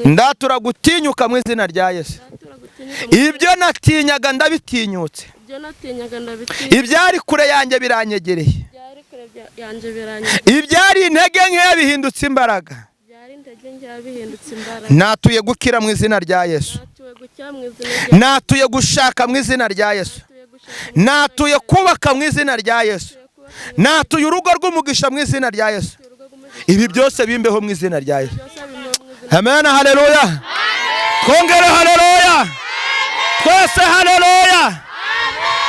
Ndatura gutinyuka mu izina rya Yesu. Ibyo natinyaga ndabitinyutse. Ibyari kure yanjye biranyegereye. Ibyari intege nkeya bihindutse imbaraga. Natuye gukira mu izina rya Yesu. Natuye gushaka mu izina rya Yesu. Natuye kubaka mu izina rya Yesu. Natuye urugo rw'umugisha mu izina rya Yesu. Ibi byose bimbeho mu izina rya Yesu. Amen, haleluya. Twongere haleluya. Twese haleluya.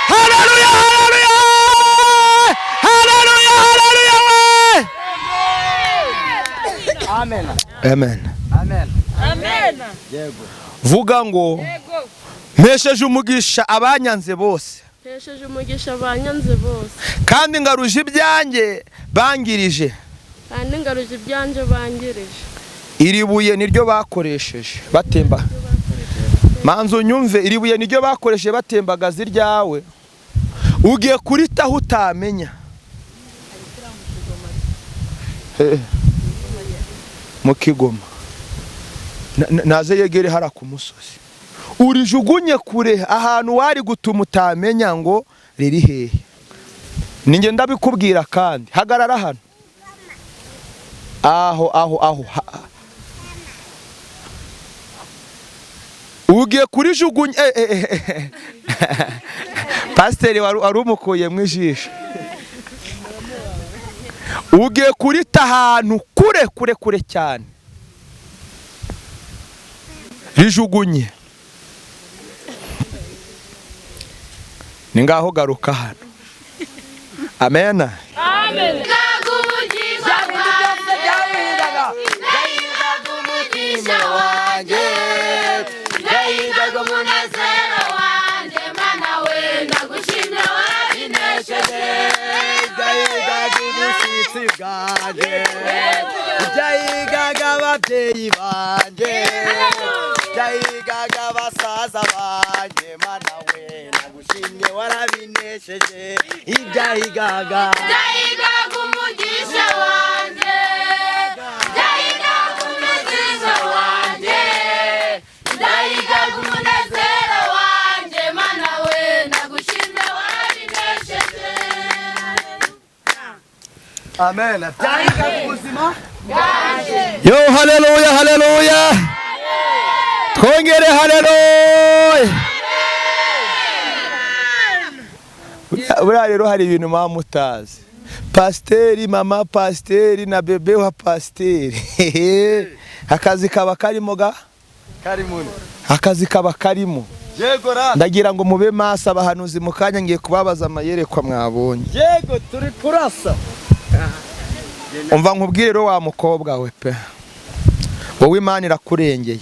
Haleluya, haleluya. Haleluya, haleluya. Amen. Amen. Amen. Amen. Yego. Vuga ngo mpesheje umugisha abanyanze bose. Mpesheje umugisha abanyanze bose. Kandi ngaruje ibyanjye bangirije. Kandi ngaruje ibyanjye bangirije. Iri buye niryo bakoresheje batemba. Manzo nyumve, iri buye niryo bakoresheje batembagaza iryawe. Ugiye kuritaho utamenya. Mu Kigoma. Naze yegere hara ku musozi. Urijugunye kure ahantu wari gutuma utamenya ngo riri hehe. Ninjye ndabikubwira kandi hagarara hano. Aho aho aho. Ugiye kurijugunye. Pasiteri wari umukuye mu ijisho. Ugiye kurita ahantu kure kure kure cyane. Rijugunye. Ni ngaho garuka hano. Amen. Amen. Byayigaga ababyeyi banjye, byayigaga abasaza banjye, mana we nagushimye. Ndagushimye warabinesheje ibyahigaga. Byahigaga umugisha wanjye, byahigaga umugisha wanjye, byahigaga umunezero wanjye, Mana we ndagushimye warabinesheje. Amen. Byahigaga ubuzima. Yo, haleluya, haleluya, twongere haleluya. Buriya rero hari ibintu muba mutazi. Pasiteri, mama pasiteri na bebe wa pasiteri, akazi kaba karimo ga Karimo. Akazi kaba karimo. Yego ra. Ndagira ngo mube maso abahanuzi, mu kanya ngiye kubabaza amayerekwa mwabonye. Yego, turi kurasa. Umva nkubwire rero wa mukobwa we pe, wowe Imana irakurengeye.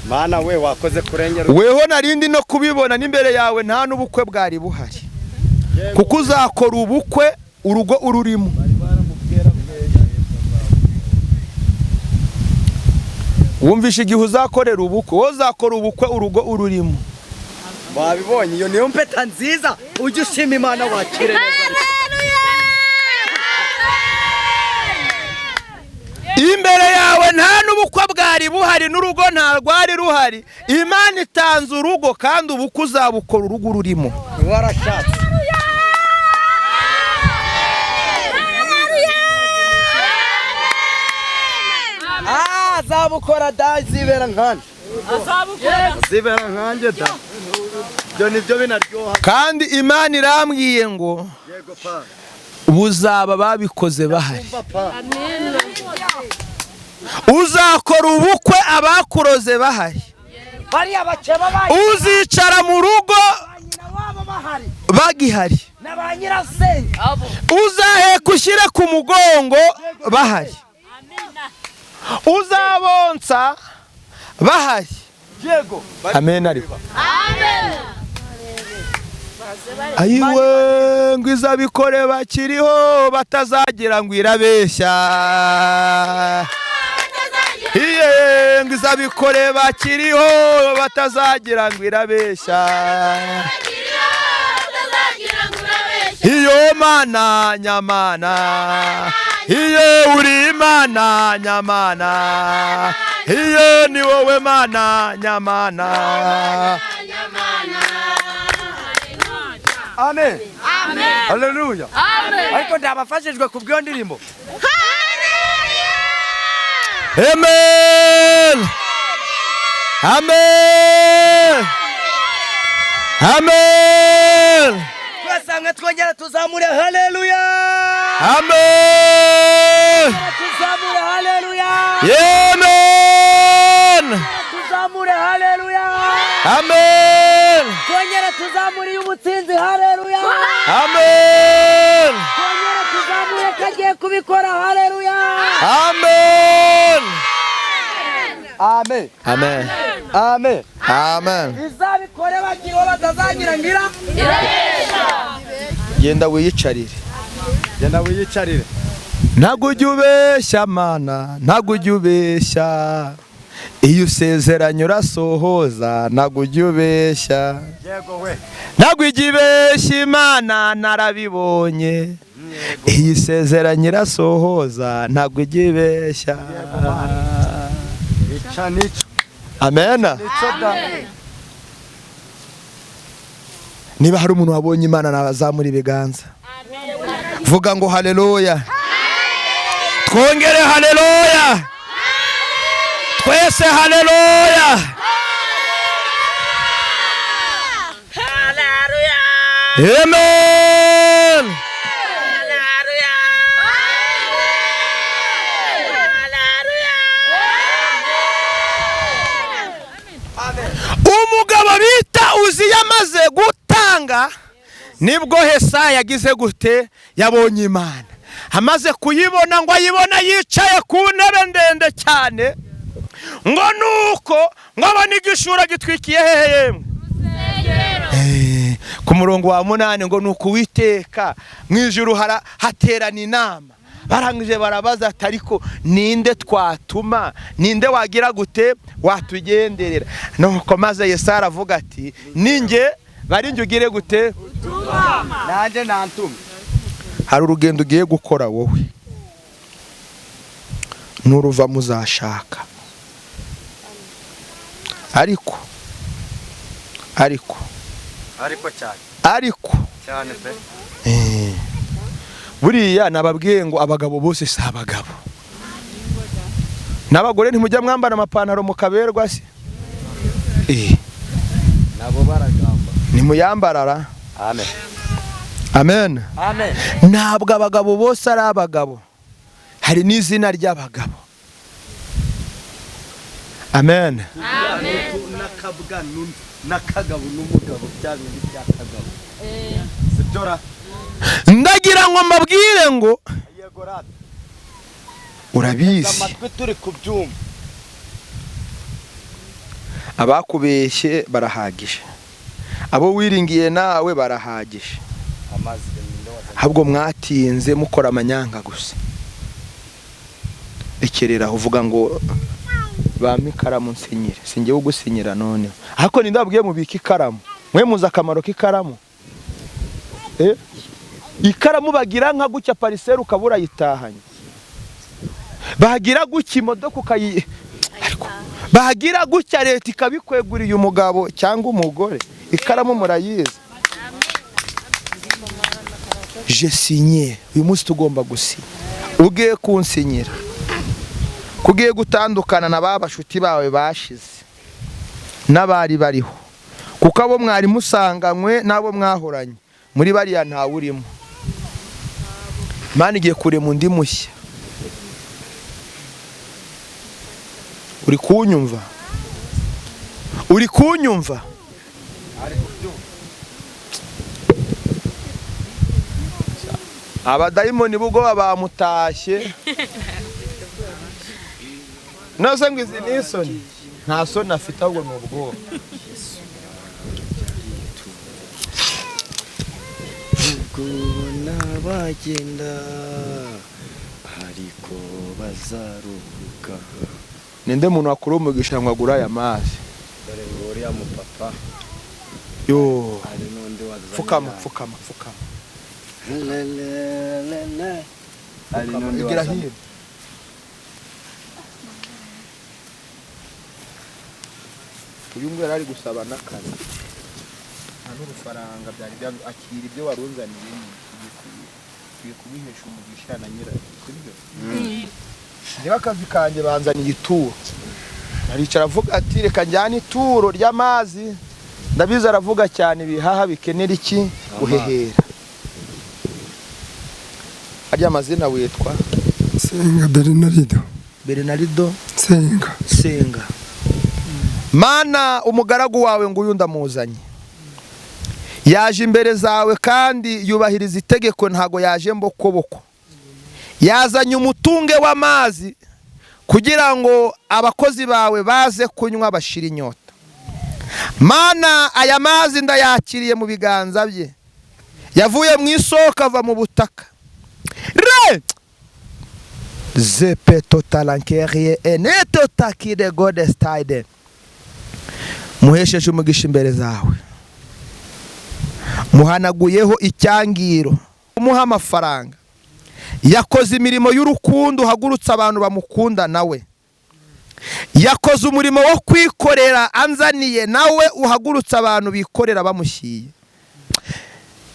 Mana we wakoze kurengera. Weho narindi no kubibona n'imbere yawe nta n'ubukwe bwari buhari, kuko uzakora ubukwe urugo ururimo. Wumvishe igihe uzakorera ubukwe, wowe uzakora ubukwe urugo ururimo. Wabibonye, iyo niyo mpeta nziza, ujye ushima Imana wakire neza. Imbere yawe nta n'ubukwe bwari buhari n'urugo nta rwari ruhari. Imana itanze urugo kandi ubukwe uzabukora urugo ururimo. Warashatse. Azabukora da, zibera nkanjye. Zibera nkanjye da. Ibyo nibyo binaryoha. Kandi Imana irambwiye ngo Yego pa. buzaba babikoze bahari. Pa. Uzakora ubukwe abakuroze bahari. Bariya bakeba bayi Uzicara mu rugo nyina wabo bahari bagihari. na ba nyirasenge. Uzaheka ushyire ku mugongo bahari. Uzabonsa bahari. Yego. Amen. Ariko ayiwe ngo izabikore bakiriho batazagira ngo irabeshya. Iye ngo izabikore bakiriho batazagira ngo irabeshya. Iyo mana nyamana, iyo uri Imana nyamana, iyo ni wowe mana nyamana. Amen. Amen. Haleluya. Amen. Ariko ndabafashijwe ku bw'iyo ndirimbo. Amen. Amen. Amen. Twese hamwe twongera tuzamure haleluya. Amen. Tuzamure haleluya. Amen. Tuzamure haleluya. Amen. Twongera tuzamure ubutsinzi haleluya. Amen. Twongera tuzamure kagiye kubikora haleluya. Amen. Amen. Amen. Amen. Amen. Izabikore bakiriho batazagira ngira. Genda wiyicarire. Genda wiyicarire. Ntabwo ujya ubeshya Mana, ntabwo ujya ubeshya. Iyo usezeranye urasohoza, ntabwo ujya ubeshya. Yego we. Ntabwo ujya ubeshya Imana, narabibonye. Iyo usezeranye irasohoza, ntabwo ujya ibeshya. Ica nico. Amen. Nico da. Niba hari umuntu wabonye Imana nabazamura ibiganza. Vuga ngo haleluya. Twongere haleluya. Twese haleluya. Amen. Umugabo bita Uziya amaze gutanga, nibwo Hesaya yagize gute? Yabonye Imana. Amaze kuyibona ngo ayibona yicaye ku ntebe ndende cyane, ngo nuko ngo abone igishura gitwikiye hehe yemwe. Ku murongo wa 8 ngo nuko Uwiteka mu ijuru haterana inama, Barangije barabaza ati ariko ninde twatuma, ninde wagira gute watugenderera? Nuko maze Yesaya aravuga ati ninjye barinjye ugire gute nanjye nantume. Hari urugendo ugiye gukora wowe, nuruva muzashaka, ariko ariko ariko cyane ariko cyane pe. Buriya nababwiye ngo abagabo bose si abagabo, n'abagore ntimujya mwambara amapantaro mukaberwa se? Nabo baragamba ntimuyambarara. Amen. Amen. Amen. Ntabwo abagabo bose ari abagabo, hari n'izina ry'abagabo. Amen. Amen. Nakabwa nakagabo n'umugabo bya bindi bya kagabo. Sibyo. Ndagira ngo mbabwire ngo urabizi amatwi turi kubyumva, abakubeshye barahagije, abo wiringiye nawe barahagije, ahubwo mwatinze mukora amanyanga gusa. Ekerera uvuga ngo bampa ikaramu nsinyire, sinjye ugusinyira none. Ariko nindabwiye mubika ikaramu, mwe muzi akamaro k'ikaramu? Ikaramu bagira nka gucya pariseri ukabura yitahanye, bagira gucya imodoka ukayi, ariko bagira gucya leta ikabikweguriye umugabo cyangwa umugore. Ikaramu murayizi. Je signé, uyu munsi tugomba gusinya. Ugiye kunsinyira, kugiye gutandukana na ba bashuti bawe bashize n'abari bariho, kuko abo mwari musanganywe n'abo mwahoranye muri bariya ntawe urimo. Imana igiye kurema undi mushya. Uri kunyumva? Uri kunyumva? Abadayimoni b'ubwoba bamutashye. Nose ngo izi ni isoni, nta soni afite ahubwo ni ubwoba. Ubwo bagenda ariko bazaruhuka. Ninde muntu wakura umugisha ngo agura aya mazi? Dore ngo uriya mupapa. Yo. Hari n'undi wazanye. Fukama, fukama, fukama. Hari n'undi wazanye. Uyu nguyu yari ari gusaba n'akazi, nta n'urufaranga byari akira ibyo warunzaniye, tugiye kubihesha umugisha na nyirayo, sibyo? Niba akazi kanjye banzaniye ituro, aricara avuga ati reka njyane ituro ry'amazi. Ndabizi aravuga cyane, ibihaha bikenera iki? Guhehera. Harya amazina witwa? Senga Bernardo. Bernardo Senga. Senga. Mana, umugaragu wawe nguyu ndamuzanye, yaje imbere zawe kandi yubahiriza itegeko, ntago yaje mbokoboko. Yazanye umutunge w'amazi kugira ngo abakozi bawe baze kunywa bashira inyota. Mana, aya mazi ndayakiriye mu biganza bye, yavuye mu isoko ava mu butaka. Re zepe totalankerie eneto takide godestide. Muhesheje umugisha imbere zawe, muhanaguyeho icyangiro, umuha amafaranga. Yakoze imirimo y'urukundo, uhagurutse abantu bamukunda nawe. Yakoze umurimo wo kwikorera anzaniye nawe, uhagurutse abantu bikorera bamushyiye.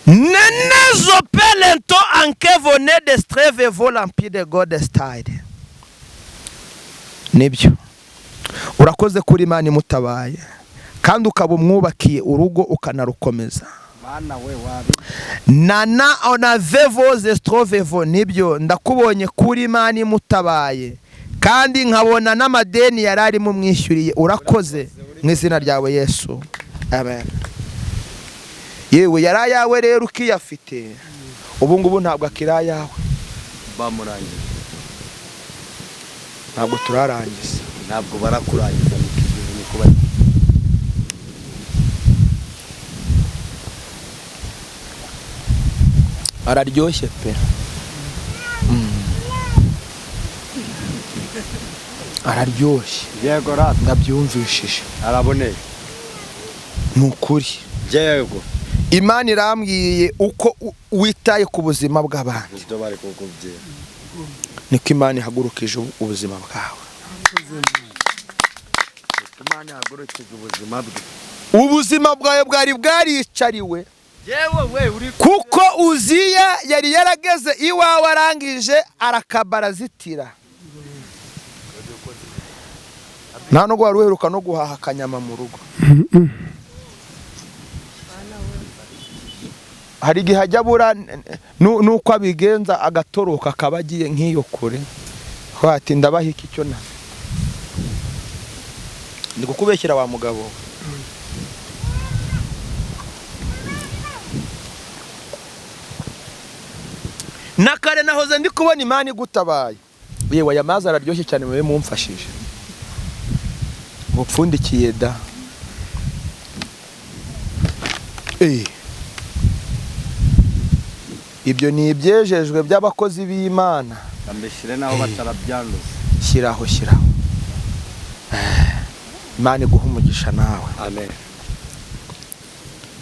Nenezo pelento ankevone de streve volampide godestide. Nibyo, urakoze kuri Imana imutabaye, kandi ukaba umwubakiye urugo ukanarukomeza. Nana onavevo zestrovevo. Nibyo, ndakubonye kuri Imana imutabaye, kandi nkabona n'amadeni yari arimo umwishyuriye. Urakoze mu izina ryawe Yesu, amen. Yewe yari ayawe rero ukiyafite, ubu ngubu ntabwo akiri ayawe. Bamurangiza. Ntabwo turarangiza. Ntabwo barakurangiza. Araryoshye pe. Araryoshye. Yego rata. Ndabyumvishije. Araboneye. Ni ukuri. Yego. Imana irambwiye uko witaye ku buzima bw'abandi. Ibyo bari kukubwira. Niko Imana ihagurukije ubuzima bwawe. Imana ihagurukije ubuzima bwe. Ubuzima bwawe bwari bwaricariwe. Yewe we uri kuko Uziya yari yarageze iwawe arangije arakabarazitira. Nta nubwo wari uheruka no guhaha akanyama mu rugo. Hari igihe ajya abura nuko abigenza agatoroka akaba agiye nk'iyo kure. Ati ndabaha iki cyo na ndi kukubeshyira wa mugabo. Na kare nahoze ndi kubona Imana igutabaye. Yewe aya mazi araryoshye cyane mube mumfashije. Mupfundikiye da. Ibyo ni ibyejejwe by'abakozi b'Imana. Ambeshire naho batarabyanduza. Shyiraho shyiraho. Imana iguha umugisha nawe. Amen.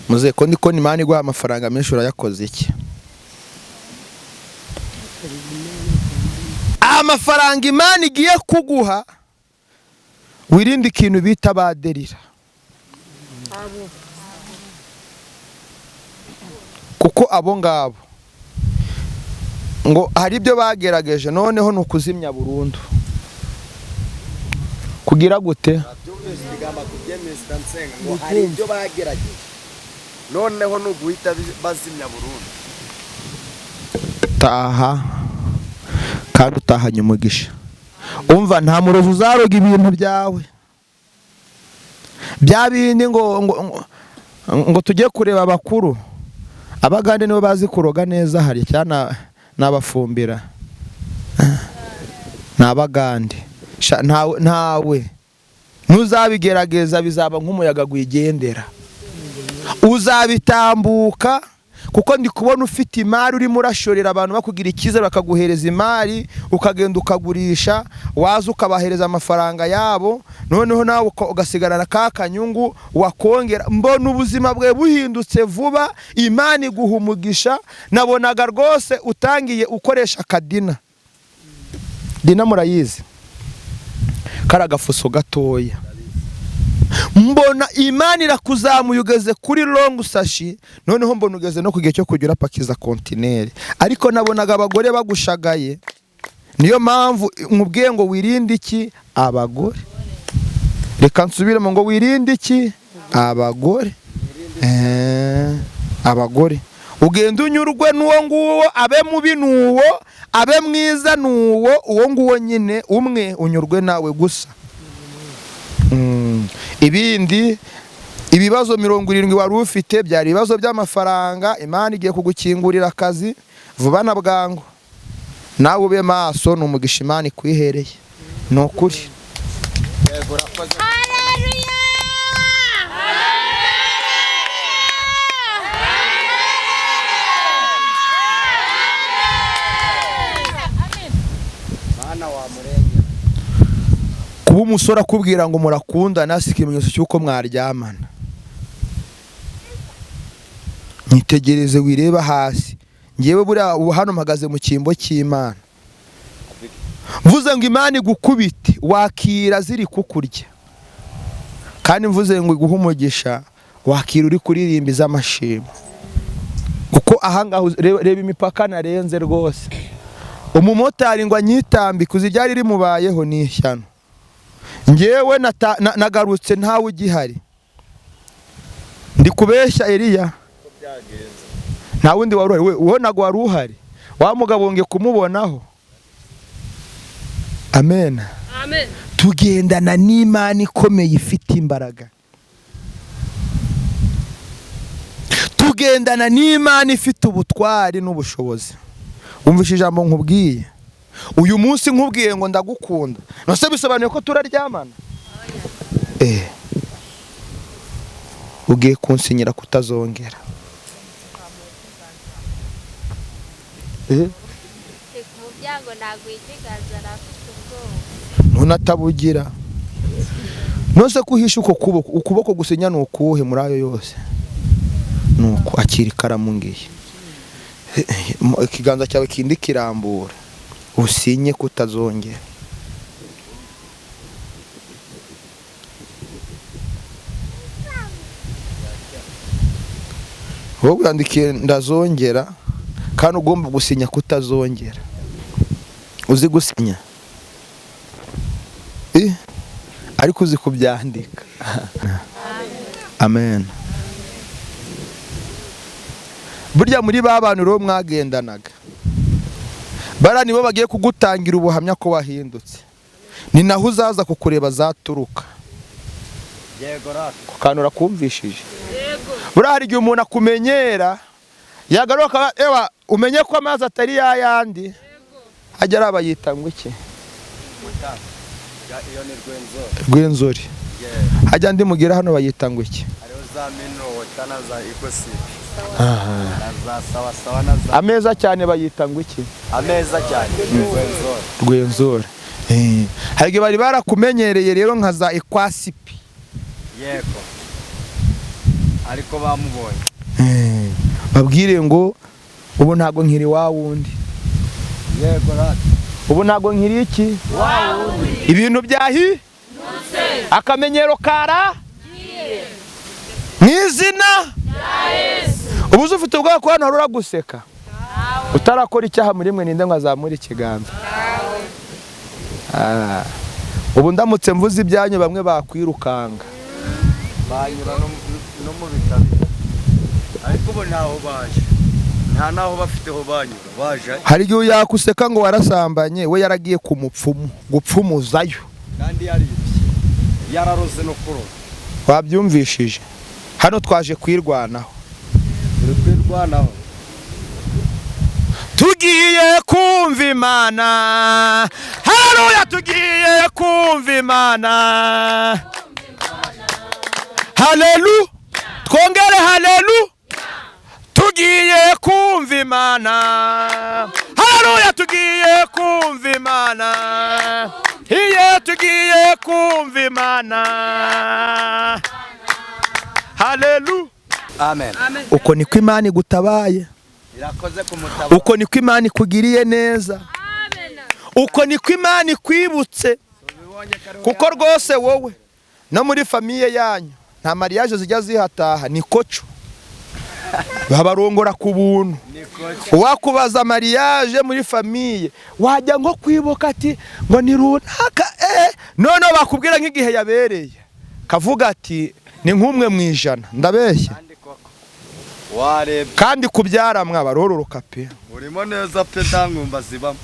Muze ko ndiko ni Imana iguha amafaranga menshi urayakoze iki? Amafaranga Imana igiye kuguha wirinde ikintu bita baderira. Kuko abo ngabo ngo hari ibyo bagerageje noneho ni ukuzimya burundu. Kugira gute? Ngo hari ibyo bagerageje noneho ni uguhita bazimya burundu. Taha kandi utahanye umugisha. Umva nta murozi uzaroga ibintu byawe. Bya bindi ngo ngo tujye kureba abakuru. Abagande nibo bazi kuroga neza hari cyana nabafumbira. Nabagande. Ntawe ntuzabigerageza bizaba nk'umuyaga gwigendera. Uzabitambuka kuko ndi kubona ufite imari urimo urashorera abantu bakugira icyizere bakaguhereza imari ukagenda ukagurisha waza ukabahereza amafaranga yabo noneho nawe ugasigarana ka kanyungu wakongera. Mbona ubuzima bwe buhindutse vuba. Imana iguha umugisha. Nabonaga rwose utangiye ukoresha akadina. Dina murayizi, karagafuso gatoya. Mbona Imana irakuzamuye ugeze kuri long sashi, noneho mbona ugeze no kugihe cyo kugira pakiza kontineri. Ariko nabonaga abagore bagushagaye. Niyo mpamvu nkubwiye ngo wirinde iki? Abagore. Reka nsubiremo ngo wirinde iki? Abagore. Abagore. Ugenda unyurwe n'uwo nguwo, abe mubi n'uwo, abe mwiza n'uwo, uwo nguwo nyine umwe unyurwe nawe gusa. Ibindi ibibazo 70 wari ufite byari ibibazo by'amafaranga. Imana igiye kugukingurira akazi vuba na bwangu. Nawe ube maso, ni umugisha Imana ikwihereye. Ni ukuri. Kuba umusore akubwira ngo murakundana si ikimenyetso cy'uko mwaryamana. Nitegereze wireba hasi. Ngewe buriya hano mpagaze mu cyimbo cy'Imana. Mvuze ngo Imana igukubite wakira ziri kukurya. Kandi mvuze ngo iguhe umugisha wakira uri kuririmba iz'amashimwe. Kuko ahangaha reba imipaka narenze rwose. Umumotari ngo anyitambike uzi iryari rimubayeho ni ishyano. Ngewe nagarutse ntawe ugihari. Ndi kubeshya Eliya. Nta wundi wari uhari. We ntago wari uhari. Wa mugabo nge kumubonaho. Amen. Amen. Tugendana n'Imana ikomeye ifite imbaraga. Tugendana n'Imana ifite ubutwari n'ubushobozi. Umvishe ijambo nkubwiye. Uyu munsi nkubwiye ngo ndagukunda. Nose bisobanuye ko turaryamana? Ugiye kunsinyira kutazongera. Ngo naguha ikiganza arafite ubwoba. Ntunatabugira. Nose kuhisha uko kuboko, ukuboko gusinya ni ukuhe muri ayo yose? Nuko akira ikaramu ngiye. Ikiganza cyawe kindi kirambura. Usinye kutazongera. Wowe yandikiye ndazongera kandi ugomba gusinya kutazongera. Uzi gusinya? Ariko uzi kubyandika. Amen. Burya muri ba bantu rero mwagendanaga, bara nibo bagiye kugutangira ubuhamya ko wahindutse. Ni naho uzaza kukureba zaturuka. Yego rata. Kukanura kumvishije. Yego. Buriya hari igihe umuntu akumenyera yagaruka, ewa umenye ko amazi atari yayandi. Hajya ari abayita ngo iki? Iyo ni Rwenzori. Rwenzori. Hajya ndi mugira hano bayita ngo iki? Hariho za minota na za ikosipi. Na za sawa sawa na za ameza cyane bayita ngo iki? Ameza cyane Rwenzori. Rwenzori. Hari igihe bari barakumenyereye rero nka za ekwasipi. Yego. Ariko bamubonye. Babwire ngo ubu ntago nkiri wa wundi. Yego rata. Ubu ntago nkiri iki? Ibintu byahi? Akamenyero kara? Mwizina? Ubu ufite ubwoba ko hano harura guseka. Utarakora icyaha muri mwe ninde ngo azamure ikiganza? Ubu ndamutse mvuze ibyanyu bamwe bakwirukanga. Banyura no mu bitabo. Ariko ubu ntaho baje. Nta naho bafite ho banyura baje. Hari igihe yakuseka ngo warasambanye we yaragiye ku mupfumu gupfumuzayo. Kandi yaribye. Yararoze no kuroza. Wabyumvishije. Hano twaje kwirwanaho. Kwirwanaho. Tugiye kumva Imana. Haleluya, tugiye kumva Imana. Haleluya. Twongere haleluya. Tugiye kumva Imana. Haleluya, tugiye kumva Imana. Iye tugiye kumva Imana. Haleluya. Amen. Uko niko Imana igutabaye. Irakoze kumutabara. Uko niko Imana ikugiriye neza. Uko niko Imana ikwibutse. Kuko rwose wowe no muri famiye yanyu nta mariage zijya zihataha, ni koco. Babarongora ku buntu. Uwakubaza mariage muri famiye wajya ngo kwibuka ati ngo ni runaka none bakubwira nk'igihe yabereye kavuga ati ni nk'umwe mu ijana. Ndabeshya. Warebye kandi kubyara mwabarororoka pe. Urimo neza pe, nta nkumba zibamo.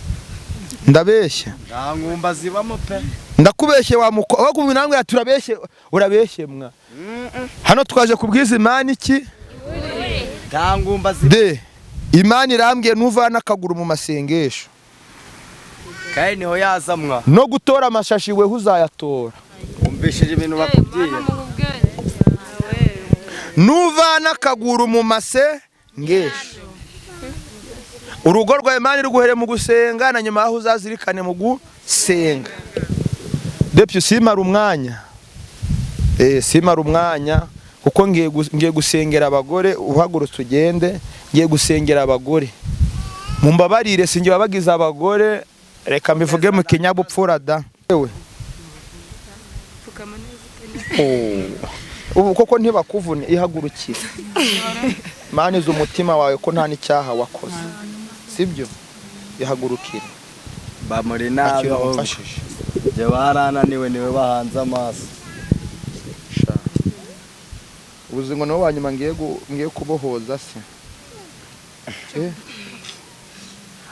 Ndabeshya. Nta nkumba zibamo pe. Ndakubeshye wa muko wakumva namwe turabeshye, urabeshye mwa. Hano twaje kubwiza Imana iki? Nta nkumba zibamo. De Imana irambwiye nuvana akaguru mu masengesho. Kandi niho yazamwa. No gutora amashashi weho uzayatora. Umvishije ibintu bakubwiye. Nuvana akaguru mu masengesho. Urugo rwa Imana ruguhere mu gusenga na nyuma aho uzazirikane mu gusenga. Depuis simara umwanya. Simara umwanya kuko ngiye gusengera abagore, uhagurutse ugende, ngiye gusengera abagore. Mumbabarire sinjye wabagize abagore, reka mbivuge mu kinyabupfura da. Wewe. Ubu koko ntibakuvune, ihagurukire. Maniza umutima wawe ko nta n'icyaha wakoze. Sibyo? Ihagurukire. Bamuri nabi umfashije. Je barananiwe niwe bahanze amaso. Ubuzi ngo niwe wanyuma ngiye kubohoza se.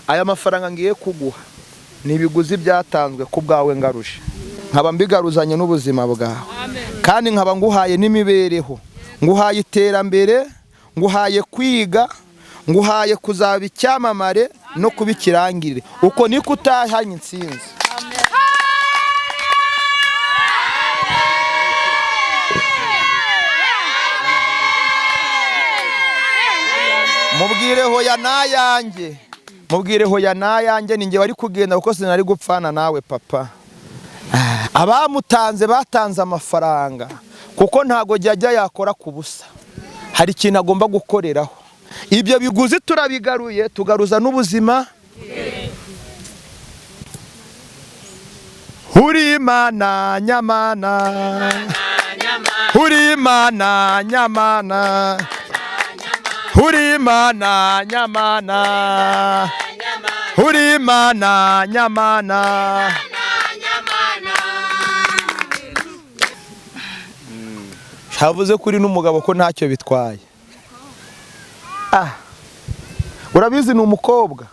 Aya mafaranga ngiye kuguha ni ibiguzi byatanzwe ku bwawe ngaruje. Nkaba mbigaruzanye n'ubuzima bwawe. Kandi nkaba nguhaye n'imibereho. Nguhaye iterambere, nguhaye kwiga, nguhaye kuzaba icyamamare no kuba ikirangirire. Uko niko utahanye intsinzi. Mubwire hoya nayanjye. Mubwire hoya nayanjye ninjye wari kugenda kuko sinari gupfana nawe papa. Abamutanze batanze amafaranga kuko ntago jyajya yakora ku busa, hari ikintu agomba gukoreraho. Ibyo biguzi turabigaruye, tugaruza n'ubuzima. Uri Imana nyamana, uri Imana nyamana, uri Imana nyamana, uri Imana nyamana. Havuze kuri n'umugabo ko ntacyo bitwaye. Urabizi ni umukobwa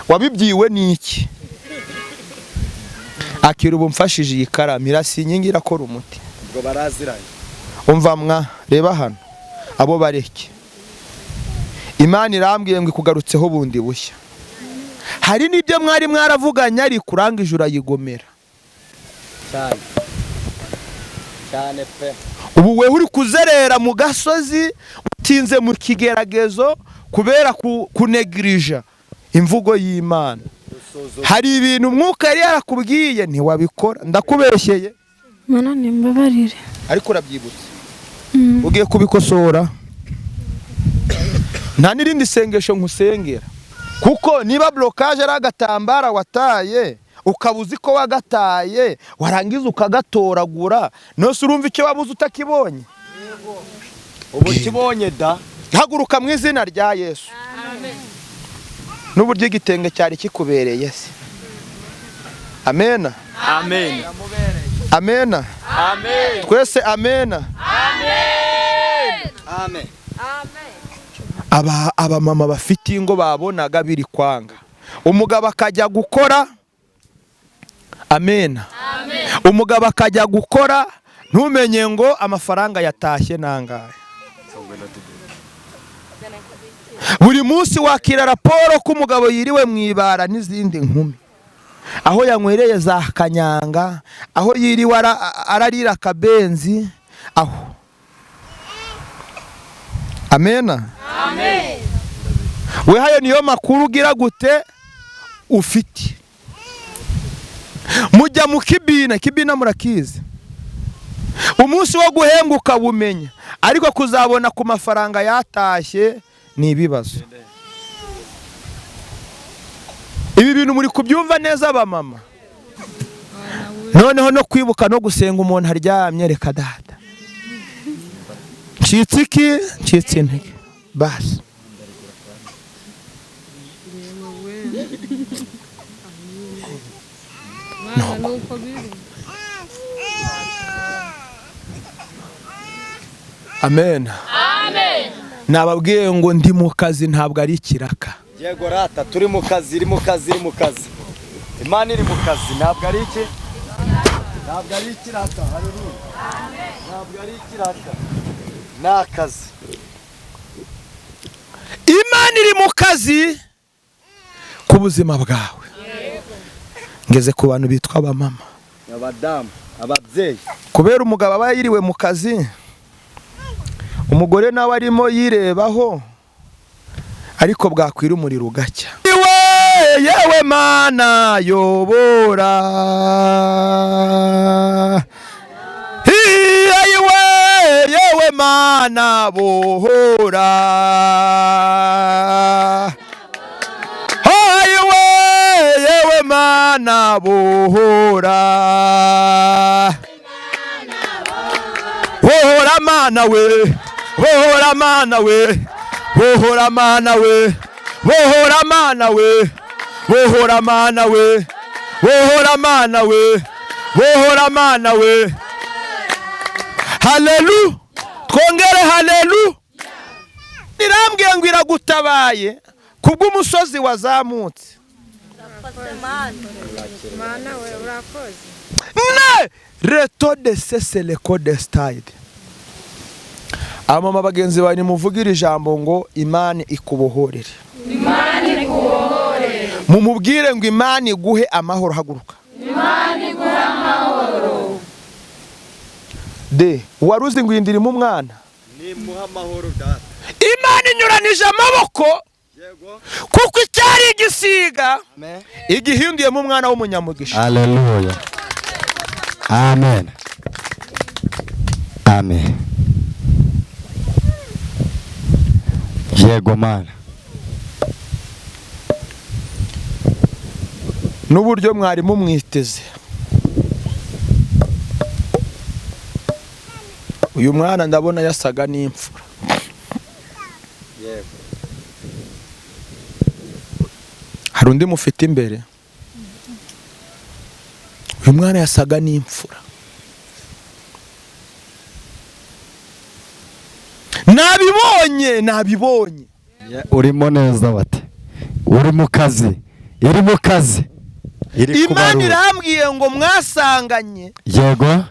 wabibyiwe n'iki? Akira ubu mfashije iyi karamu irasinye irakora umuti. Ubwo baraziranye. Umva mwa reba hano abo bareke. Imana irambwiye ngo ikugarutseho bundi bushya. Hari n'ibyo mwari mwaravuganye ari kurangije urayigomera. Cyane. Cyane pe. Ubu wewe uri kuzerera mu gasozi utinze mu kigeragezo kubera kunegirija imvugo y'Imana. Hari ibintu umwuka yari yarakubwiye ntiwabikora, ndakubeshyeye. Mana nimbabarire. Ariko urabyibutse. Ugiye kubikosora. Nta nirindi sengesho nkusengera. Kuko niba blocage ari agatambara wataye, ukabuzi ko wagataye, warangiza ukagatoragura, nose urumva icyo wabuze utakibonye. Ubu kibonye da. Haguruka mu izina rya Yesu. Amen. N'uburyo igitenge cyari kikubereye se. Amena. Amen. Amena. Amen. Twese amena. Amen. Amen. Aba abamama bafite ingo babonaga biri kwanga. Umugabo akajya gukora. Amena. Amen. Umugabo akajya gukora ntumenye ngo amafaranga yatashye nangahe. Buri munsi wakira raporo ko umugabo yiriwe mu ibara n'izindi nkumi, aho yanywereye za kanyanga, aho yiriwe ararira akabenzi aho. Amena. Amen. We hayo niyo makuru ugira gute ufite. Mujya mu kibina, kibina murakizi. Umunsi wo guhembuka bumenya, ariko kuzabona ku mafaranga yatashye ni ibibazo. Ibi bintu muri kubyumva neza abamama. Noneho no kwibuka no gusenga umuntu aryamye, reka data. Ncitse iki? Ncitse intege. Basi. Amen. Amen. Nababwiye ngo ndi mu kazi ntabwo ari ikiraka. Yego rata, turi mu kazi, iri mu kazi, iri mu kazi. Imana iri mu kazi, ntabwo ari iki? Ntabwo ari ikiraka. Haleluya. Amen. Ntabwo ari ikiraka. Ni akazi. Imana iri mu kazi ku buzima bwawe. Ngeze ku bantu bitwa abamama, abadamu, ababyeyi. Kubera umugabo aba yiriwe mu kazi, umugore nawe arimo yirebaho, ariko bwakwira umuriro ugacya. Iwe yewe Mana yobora, iwe yewe Mana bohora, iwe yewe Mana bohora, bohora Mana we, bohora Mana we, bohora Mana we, bohora Mana we, bohora Mana we, bohora Mana we, bohora Mana we. Haleluya. Twongere haleluya. Irambwiye ngo iragutabaye kubw'umusozi wazamutse. Mana we urakoze. Ne reto de sesele code style. Amama bagenzi bawe nimuvugira ijambo ngo Imana ikubohorere. Imana ikubohorere. Mumubwire ngo Imana iguhe amahoro. Haguruka. Imana iguhe amahoro. De waruzi ngo indirimo umwana. Nimuha amahoro data. Imana inyuranije amaboko Kuko icyari igisiga igihinduyemo umwana w'umunyamugisha. Haleluya. Amen. Amen. Yego Mana. N'uburyo mwari mumwiteze, uyu mwana ndabona yasaga n'imfura. Yego. Hari undi mufite imbere. Uyu mwana yasaga n'imfura. Nabibonye, nabibonye. Urimo neza bate. Uri mu kazi. Iri mu kazi. Imana irambwiye ngo mwasanganye. Yego.